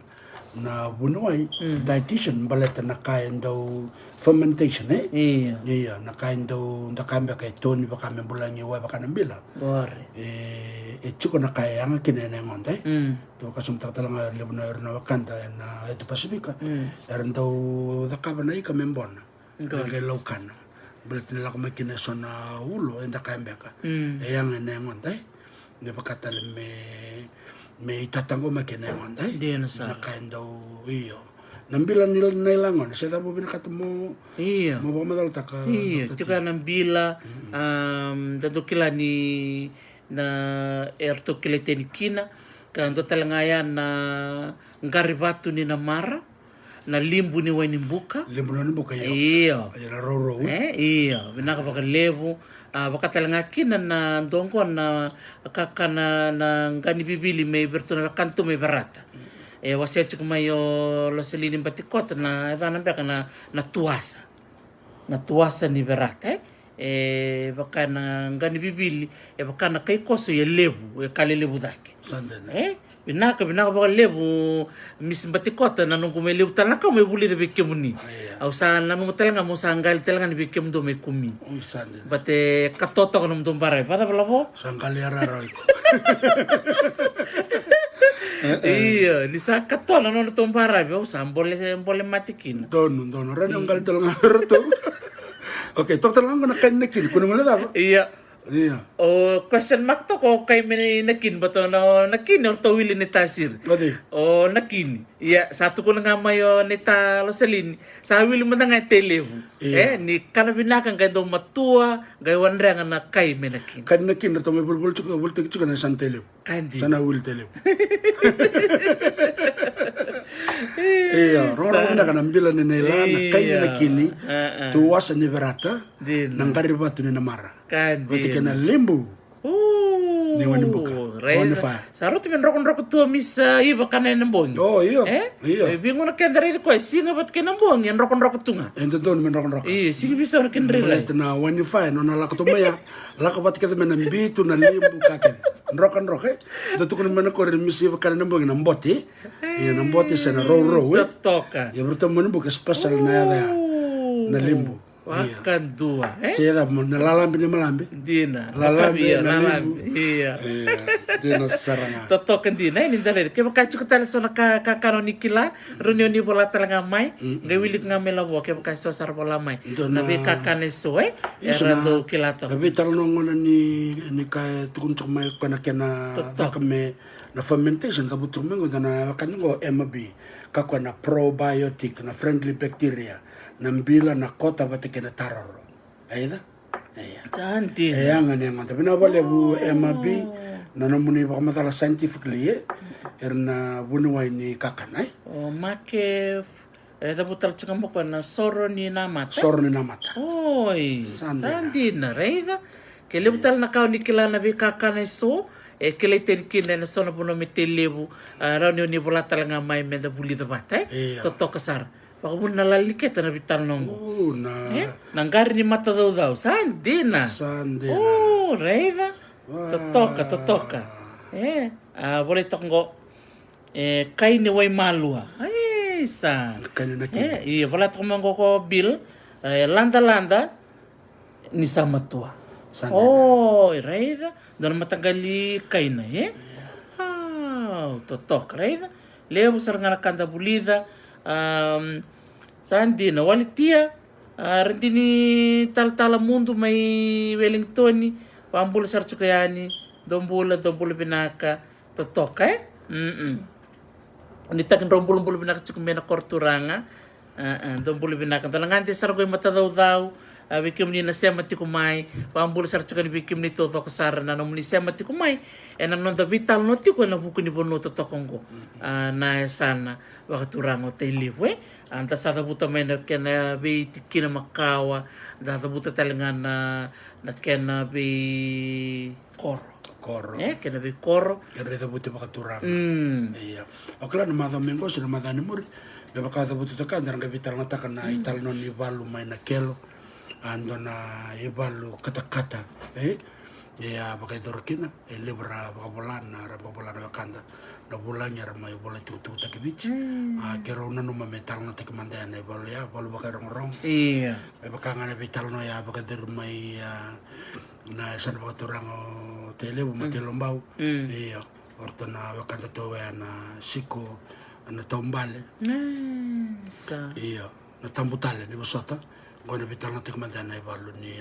na vuniwai, mm, dietitian, baleta na ka e dau fermentation, e? Io. Io, na ka e dau, da kaya beka e toni vaka me bulagi wai vaka na bila. Qori. E, e tiko na ka e yaga kina ena yagoda, e? Mm. Tou vakasamataka tale ga levu na ira na wekada ena Etu Pasifika. Mm. Era dau cakava na ika me bona. Qori. Me qai laukana. Baleta ni lako mai kina eso na ulo, eda kaya beka. Mm. E yaga ena yagoda, e? Me vaka tale me, me itataqomaki ena yagoda, e? Dina sara. Na ka e dau, io. Na bila ni naila gona, se cava o vinakata mo, io, mo vakamacalataka, io, Doctor T? Tiko na bila, mm, um, da dau kila ni na, e ratou kilai tani kina, ka dua tale ga ya na qari vatu ni namara, na libu ni wai ni buka. Libu ni wai ni buka, io. Io. Io, na rourou, e? E, io, vinaka vakalevu. A, vaka tale ga kina na dua qo na kakana na qa ni vivili mai vei iratou na wekana tu mai Verata. E wasea tiko mai o Loselini Batikota na yacana beka na, na tuasa. Na tuasa ni Verata, e? E vaka na qa ni vivili, e vaka na kai koso, e levu, e ka lelevu cake. Sa dina. E? Vinaka, vinaka vakalevu, Miss Batikota, na noqu mai levu tale na ka mai vulica vei kemuni. Io. Au sa nanuma tale ga mo sa qali tale ga ni vei kemudou mai Kumi. Oi, sa dina. But e katoa toka nomudou baravi, vakacava lavo? Sa qali yarayara o iko. E, e. Io, ni sa katoa na nodratou baravi, au sa bole, bole mate kina. Donu, donu. Rawa ni o qali tale ga vei ratou. Okay, toka tale ga qo na kai ni nakini, ko na gole cava? Ia. Ia. O question mark toka o kai me nakini, but o na nakini o ratou wili ni tasiri. Oti. O nakini. Ia, sa tukuna ga mai o Neta Losalini. Sa wili mada ga e Tailevu. Ia. E, ni kana vinaka qai dau matua, qai wadrega na kai me nakini. Kai ni nakini, ratou mai volivoli tiko, volitaki tiko na yasana Tailevu. Ka dina. Sa na wili Tailevu. Ia, rogorogo vinaka na bila ni naila na kai ni nakini. Tuwasa ni verata. Dina. Na qari vatu ni namara. Ka dina. Vata kei na libu. Ni wanibuka. Raica. Wanifa. Sa rauta me drokadroka tu a misa iva kana ena bogi. O, io. E? Io. E, vei gona keda raici koya, siga vata kei na bogi, e drokadroka tu ga. E dodonu me drokadroka. Io, sigi visa na kena rairai. Baleta na wanifa, e nona lako tu mai ya. Lako vata kece mai na bitu, na libu, ka kece. Drokadroka, e? Da tukuna mai na koro ni misa iva kana ena bogi na bote. Ia na bote se na rourou, e? Totoka. Ia vata mai na bogi special na yaca ya. Na libu. Vakadua, e? Se cava, na lalabi ni malabi. Dina. Lalabi, na libu. Ia. Ia, dina sara ga. Totoka dina, e, ni da raica. Kevaka tiko tale so na ka, kakana o ni kila, rawa ni o ni vola tale ga mai. Qai wilika ga mai Lavo, kevaka e so sara vola mai. Na veikakana e so, e? Era dau kila toka. Na veitalanoa gona ni, ni ka e tukuna tiko mai ko na kena caka me na fermentation, cavuta tiko mai qo, da na wekani qo M B. Ka ko na probiotic, na friendly bacteria. Na bila, na kota vata kei na taroro. Aica? Ia. Sa dina. E yaga ni yagoda. Vinaka vakalevu M B, na nomuni vakamacala scientifically, e? Era na vuniwai ni kakana, e? O make, e, cavuta tale tiko mai ko na soro ni namata. Soro ni namata. Oi. Sa dina. Sa dina, raica. Ke levu tale na ka o ni kila na veikakana e so, e kilai tani kina ena so na vanua me Tailevu, a, rawa ni o ni vola tale ga mai me da vulica vata, e? Ia. Totoka sara. Vakavuna na lali ni keta na veitalanoa qo. U, na. E? Na qari ni matacaucau. Sa dina. Sa dina. U, raica. Totoka, totoka. E, a, volai toka qo. E, kai ni waimalua. Ai, sa. Kai ni nakini. E, ia, vola toka mai qo ko Bill. E, ladalada. Ni sa matua. Sa dina. O, raica. Dua na mataqali kaina, e? Ia. Au, totoka, raica. Levu sara ga na ka da vulica. Am, sa dina, Waletia. A, Radini Talatala Mudu mai Wellington. Vabula sara tiko yani. Dou bula, dou bula vinaka. Totoka, e? Mm-mm. Ni taki drau bulabula vinaka tiko mai na koro turaga. A, a, dou bula vinaka. Da lagade sara qo i matacaucau. A, vei kemuni na sema tiko mai. Vabula sara tiko ni vei kemuni taucoko sara na nomuni sema tiko mai. Ena noda veitalanoa tiko ena vuku ni vanua totoka qo. A, na yasana vakaturaga o Tailevu, e? A, da sa cavuta mai na kena veitikina makawa. Da cavuta tale ga na, na kena vei koro. Koro. E, kena veikoro. Kena veicavuti vakaturaga. Mm. Ia. O kila na macawa mai qo se na macawa ni muri. Me vaka cavuti toka, da na qai veitalanoataka na italanoa ni valu mai na kelo. A, dua na ivalu katakata. E? Ia, vakaicoro kina. E levu ra vakavola na, ra vakavola na wekada. Na vulagi era mai vola tukutukutaki Viti. Mm. A, keirau nanuma me talanoataki mada ya na ivalu ya, valu vakairogorogo. Ia. Me vaka ga na veitalanoa ya, vakacuru mai, a, na yasana vakaturaga o Tailevu, Matailobau. Mm. Ia, o ratou na wekada tu ya na siko, na taubale. Mm, sa. Ia, na tabu tale ni vosota. Qo na veitalanoataki mada na ivalu ni,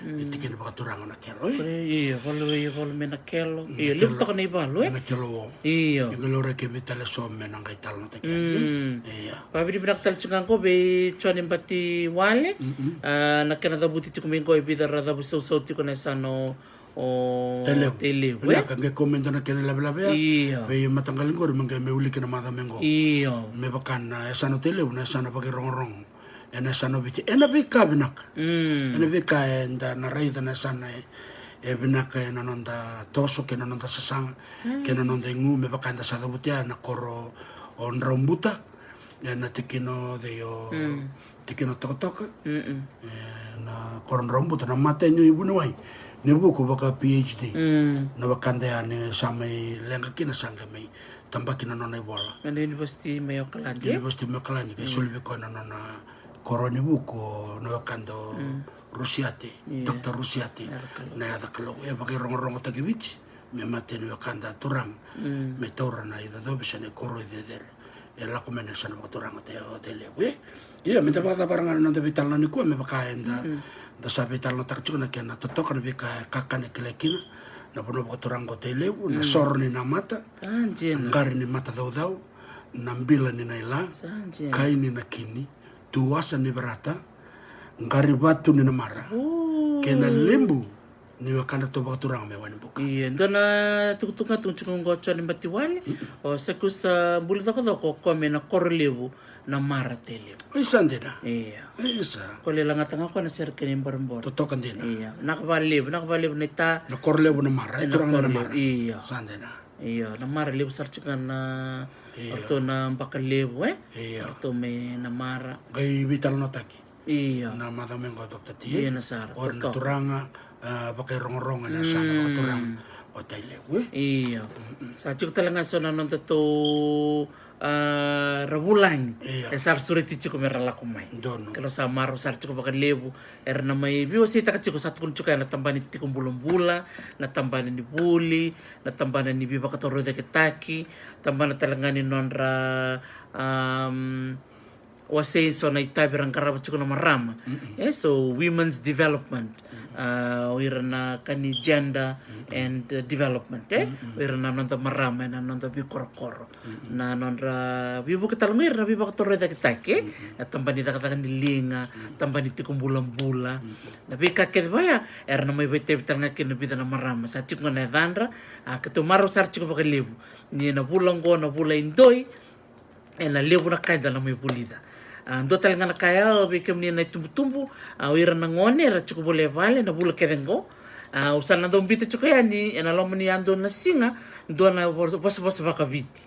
ni tikina vakaturaga na kelo, e? Ia, valu, ia, valu mai na kelo. Mm, ia, levu toka na ivalu, e? Na kelo o. Ia. Ia, qai laurai kei Viti tale so me na qai talanoataki, e? Mm. Ia. Vavinavinaka tale tiko ga qo vei Jone Batiwale. Mm-mm. A, na kena cavuti tiko mai qo e vica ra cavusausau tiko na yasana o Tailevu. Tailevu, e? Vinaka, qai kau mai dua na kena lavelave ya. Io. Vei mataqali qori me qai me wiliki na macawa mai qo. Io. Me vaka na yasana o Tailevu, na yasana vakairogorogo. Ena yasana o Viti. Ena veika vinaka. Mm. Ena veika eda na raica na yasana e, e vinaka ena noda toso, kei na noda sasaga, mm, kei na noda igu, me vaka eda sa cavuti ya, na koro o Draubuta. Ena tikina o cei o, mm, tikina o Tokatoka. Mm-mm. Ena koro Draubuta, na mata ni vuniwai ni vuku vaka PhD. Mm. Na wekada ya ni sa mai leqa kina sa qai mai tabaki na nona ivola. Ena university mai Okaladi. University mai Okaladi, qai, mm, soli vei koya na nona koro ni vuku, na wekada o, mm, Rusiate, io, Doctor Rusiate. Yaca Kalou. Na yaca Kalou. E vakairogorogotaki Viti. Me mate ni wekada turaga, mm, me taura na icocovi se na ikoro cecere. E lako mai na yasana vakaturaga o Tailevu, e? Ia, me da vakacavara ga na noda veitalanoa nikua, me vaka eda, mm, Da sa veitalanoataka tiko na kena totoka na veika e kakana e kilai kina na vanua vakaturaga o Tailevu, na soro ni namata, na qari ni matacaucau, na bila ni naila, kai ni nakini, tuasa ni verata, qari vatu ni namara, kei na lebu ni wekadatou vakaturaga mai Wainibuka. Ia, dua na tukutuku ga tu tiko oqo, Joni Batiwale. O Sakusa Buli Cokocoko, o koya mai na koro levu na Mara, Tailevu. Oi, sa dina. Ia. Oi, sa. Ko lai lagata ga koya na sere kei na iborabora. Totoka dina. Ia. Naka vakalevu, naka vakalevu na ita. Na koro levu na Mara, e turaga na Mara. Ia. Sa dina. Ia, na Mara levu sara tiko ga na, ia, ratou na baka levu, e? Ia. Ratou mai na Mara. Qai veitalanoataki. Ia. Na macawa mai qo, Doctor T. Ia, na sara. O ira na turaga, a, vakairogorogo ena yasana vakaturaga o Tailevu, e? Ia. Sa tiko tale ga so na nodatou, a, ra vulagi. Ia. E sa ra sureti tiko me ra lako mai. Donu. Ke rau sa marau sara tiko vakalevu, era na mai veiwaseitaka tiko, sa tukuni tiko ya na tabana ni tiko bulabula, na tabana ni vuli, na tabana ni veivakatorocaketaki, tabana tale ga ni nodra, am, wasei so na itavi era qarava tiko na marama. E, so women's development. A, o ira na ka ni gender and, uh, development, e? O ira na noda marama ena noda veikorokoro. Na nodra veivuke tale ga o ira na veivakatorocaketaki, e? Na tabana ni cakacaka ni liga, tabana ni tiko bulabula. Na veika kece vaya, era na mai vakaitavi tale ga kina na vica na marama. Sa tiko ga na yacadra, a, keitou marau sara tiko vakalevu. Ni na vula oqo, na vula i doi, ena levu na ka eda na mai vulica. A, dua tale ga na ka ya, vei kemuni na itubutubu, a, o ira na gone era tiko voli e vale na vula kece oqo. A, au sa na dau biuta tiko yani ena loma ni yadua na siga, dua na vo-, vosavosa vakaviti.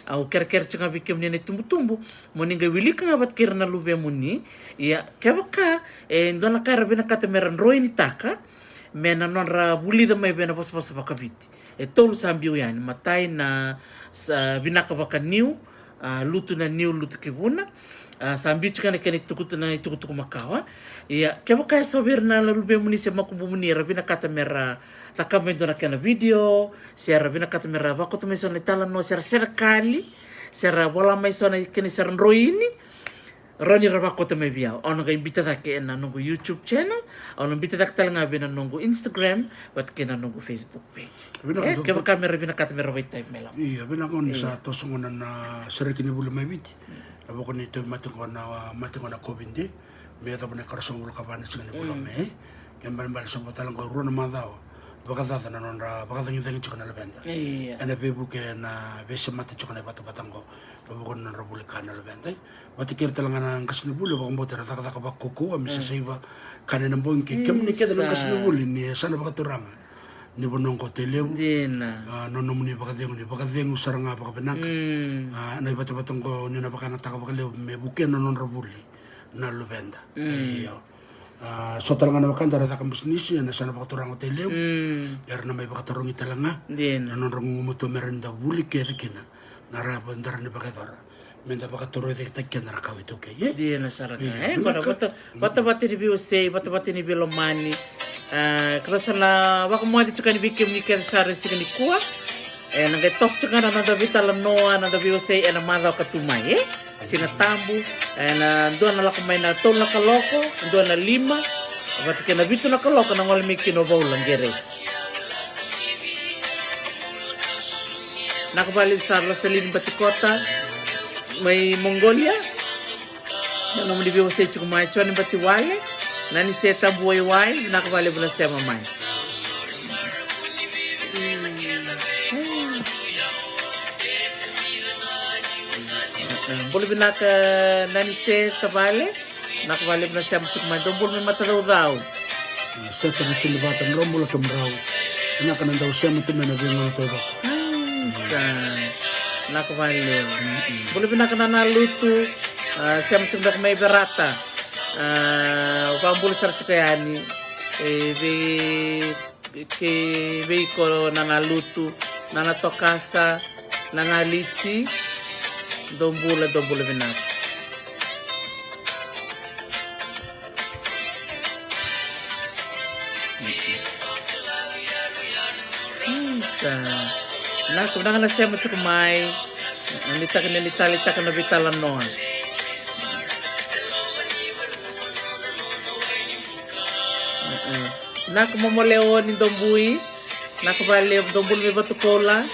Au kerekere tiko ga vei kemuni na itubutubu, mo ni qai wilika ga vata kei ira na luvemuni. Ia, kevaka e dua na ka era vinakata me ra droinitaka, me na nodra vulica mai vei na vosavosa vakaviti. E tolu sa biu yani, matai na sa vinaka vakaniu, a, lutu na niu, lutu ki vuna, a, sa biu tiko na kena itukutu-, na itukutuku makawa. Ia, kevaka e so vei ira na luvemuni se makubumuni era vinakata me ra cakava e dua na kena vidio, se ra vinakata me ra vakauta mai so na italanoa, se ra serekali, se ra vola mai so na kena, se ra droini, rawa ni ra vakauta mai vei au. Au na qai biuta cake ena noqu YouTube channel, au na biuta cake tale ga vei na noqu Instagram, vata kei na noqu Facebook page. Vinaka, e, Doctor. Kevaka me ra vinakata me ra vakaitavi mai loma. Ia, vinaka, ni sa toso gona na sereki ni vuli mai Viti. Na vuku ni tauvimate qo na, mate qo na COVID, me yacova na ikaruasagavulu ka va na siga ni vula o Me. Ke balebale sobu tale qo e rua na macawa vakacaca na nodra vakacagicagi tiko na luveda. Ia. Ena veivuke na veisemati tiko na ivatavata qo. Na vuku ni nodra vuli ka na luveda. Vata kei ira tale ga na qasenivuli, au vakabauta era cakacaka vakaukauwa me sasaiva ka ni na bogi kei kemuni kece na qasenivuli ni yasana vakaturaga ni vanua qo o Tailevu. Dina. A, na nomuni vakacegu, ni vakacegu sara ga vakavinaka. A, na ivatavata qo ni na vakayagataka vakalevu me vukea na nodra vuli na luveda. Io. A, so tale ga na wekada era caka bisinisi ena yasana vakaturaga o Tailevu. Era na mai vakatarogi tale ga na nodra gugumatua me ra ni da vuli kece kina. Na raica eda rawa ni vakayacora me da vakatorocaketaki keda na kawa iTaukei, e? Dina sara ga. Io, e, vinaka. Vata, vatavata ni veiwasei, vatavata ni veilomani. A, ka da sa na vakamoce tiko yani vei kemuni kece sara e siga nikua. E, na qai toso tiko ga na noda veitalanoa, na noda veiwasei ena macawa ka tu mai, e? Siga Tabu, ena dua na lako mai na tolu na kaloko, dua na lima, vata kei na vitu na kaloko na gole mai kina o Vaula Qerei. Vinaka vakalevu sara Lasalini Batikota mai Mongolia. Na nomuni veiwasei tiko mai, Joni Batiwale, Nanise Tabuwaiwai, vinaka vakalevu na sema mai. Bula vinaka Nanise Tavale. Vinaka vakalevu na sema tiko mai, dou bula mai Matacaucau. Seta na sili vata, drau bula kemudrau. Vinaka na dau sema tu mai na veigauna taucoko. Sa. Vinaka vakalevu. Bula vinaka Nana Lutu. A, sema tiko beka mai Verata. A, vakabula sara tiko yani. E, vei Kei vei iko Nana Lutu, Nana Tokasa, Nana Liti, dou bula, dou bula vinaka. Isa. Vinaka, vinaka na sema tiko mai. Ni taka ni taleitaka na veitalanoa. Naka momole o ni Dobui. Naka valevu Dobui me vatukoula.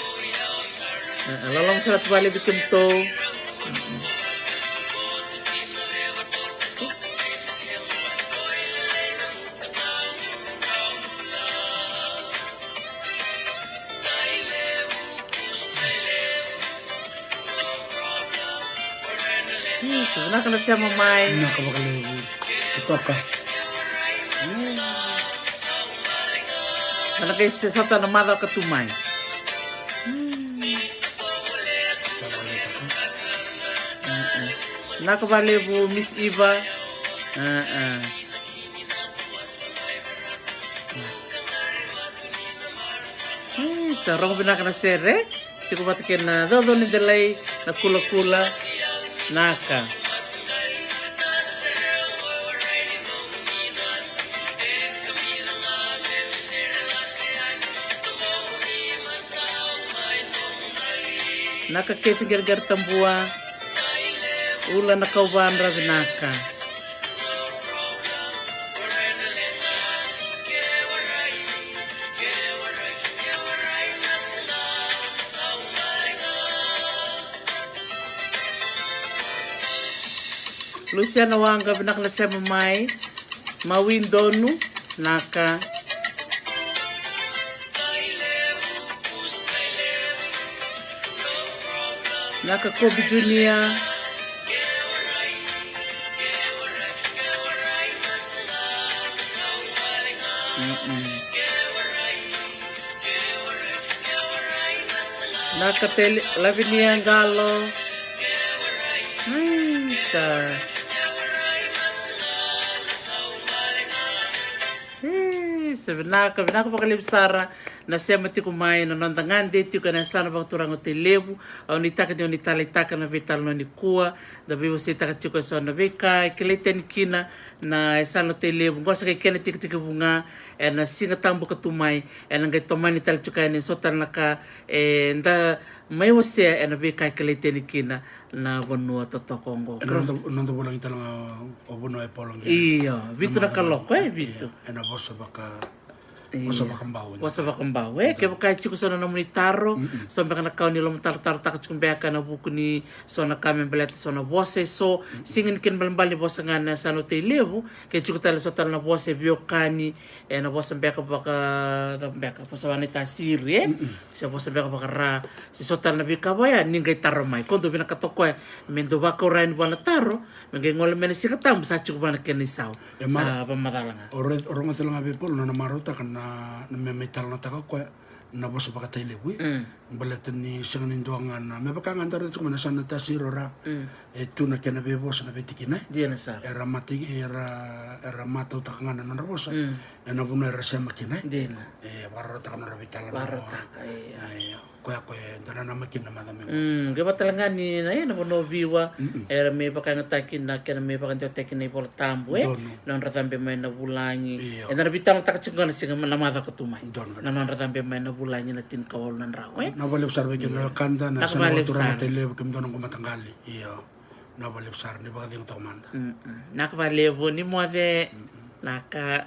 Loloma sara tu valevu kemtou. Isi, vinaka na sema mai. Vinaka vakalevu. Totoka. Ana vei se sota na maca ka tu mai. Vinaka valevu Miss Eva. Sa rogo vinaka na sere. Tiko vata kei na coco ni delai na kulakula. Naka. Naka kei tu gerger tabua. Ula na kauvadra vinaka. Lusiana Waqa, vinaka na sema mai. Mawi Donu, naka. Naka Kobi Junior. Naka Tele, Lavinia Qalo. Ai, sa. Ai, sa vinaka, vinaka vakalevu sara na sema tiko mai na noda gade tiko ena yasana vakaturaga o Tailevu. Au nuitaka ni o ni taleitaka na veitalanoa nikua, da veiwaseitaka tiko eso na veika e kilai tani kina na yasana o Tailevu. Qo sa qai kena tikitiki vuqa ena Siga Tabu ka tu mai, ena qai tomani tale tiko yani eso tale na ka eda mai wasea ena veika e kilai tani kina na vanua totoka oqo. Ena noda, noda vulagi tale ga o vanua e polo qiri. Io, vitu na kaloko, e vitu. Ena vosa vaka, vosa vakabau. Vosa vakabau, e, kevaka e tiko so na nomuni taro, so beka na ka o ni lomatarotarotaka tiko beka ena vuku ni so na ka me baleta so na vosa eso, sega ni kena balebale ni vosa ga na yasana o Tailevu, ke tiko tale so tale na vosa e veiwekani, ena vosa beka vaka, beka vosa vaka na itasiri, e? Se vosa beka vaka ra, se so tale na veika vaya, ni qai taro mai. Ko dou vinakata o koya me dou vakau yani vua na taro, me qai gole mai na Siga Tabu sa tiko vua na kena isau. Sa vakamacala ga. O rogoca tale ga vei Paula na marautaka na, na me mai talanoataka o koya na vosa vaka Tailevu. Baleta ni sega ni dua ga na, me vaka ga da raica tiko mai na yasana tasiri o ra. E tu na kena veivosa na veitikina. Dina sara. Era mata, era, era matautaka ga na nodra vosa. Ena vanua era sema kina, e? Dina. E vakarautaka nodra veitalanoa. Vakarautaka, io. Io, koya, koya e dua na nama kina na macawa mai. Qai vaka tale ga ni na, e, na vanua o Viwa, era me vakayagataki na kena me vakadewataki na iVola Tabu, e? Nodra cabe mai na vulagi. Io. Eda na veitalanoataka tiko ga na siga na macawa ka tu mai. Na nodra cabe mai na vulagi na tinikawalu na drau, e? Na vakalevu sara vei kemudou na wekada, na yasana vakaturaga o Tailevu, kemudou na qu mataqali. Io. Na vakalevu sara ni vakacegu toka mada. Naka vakalevu ni moce. Naka.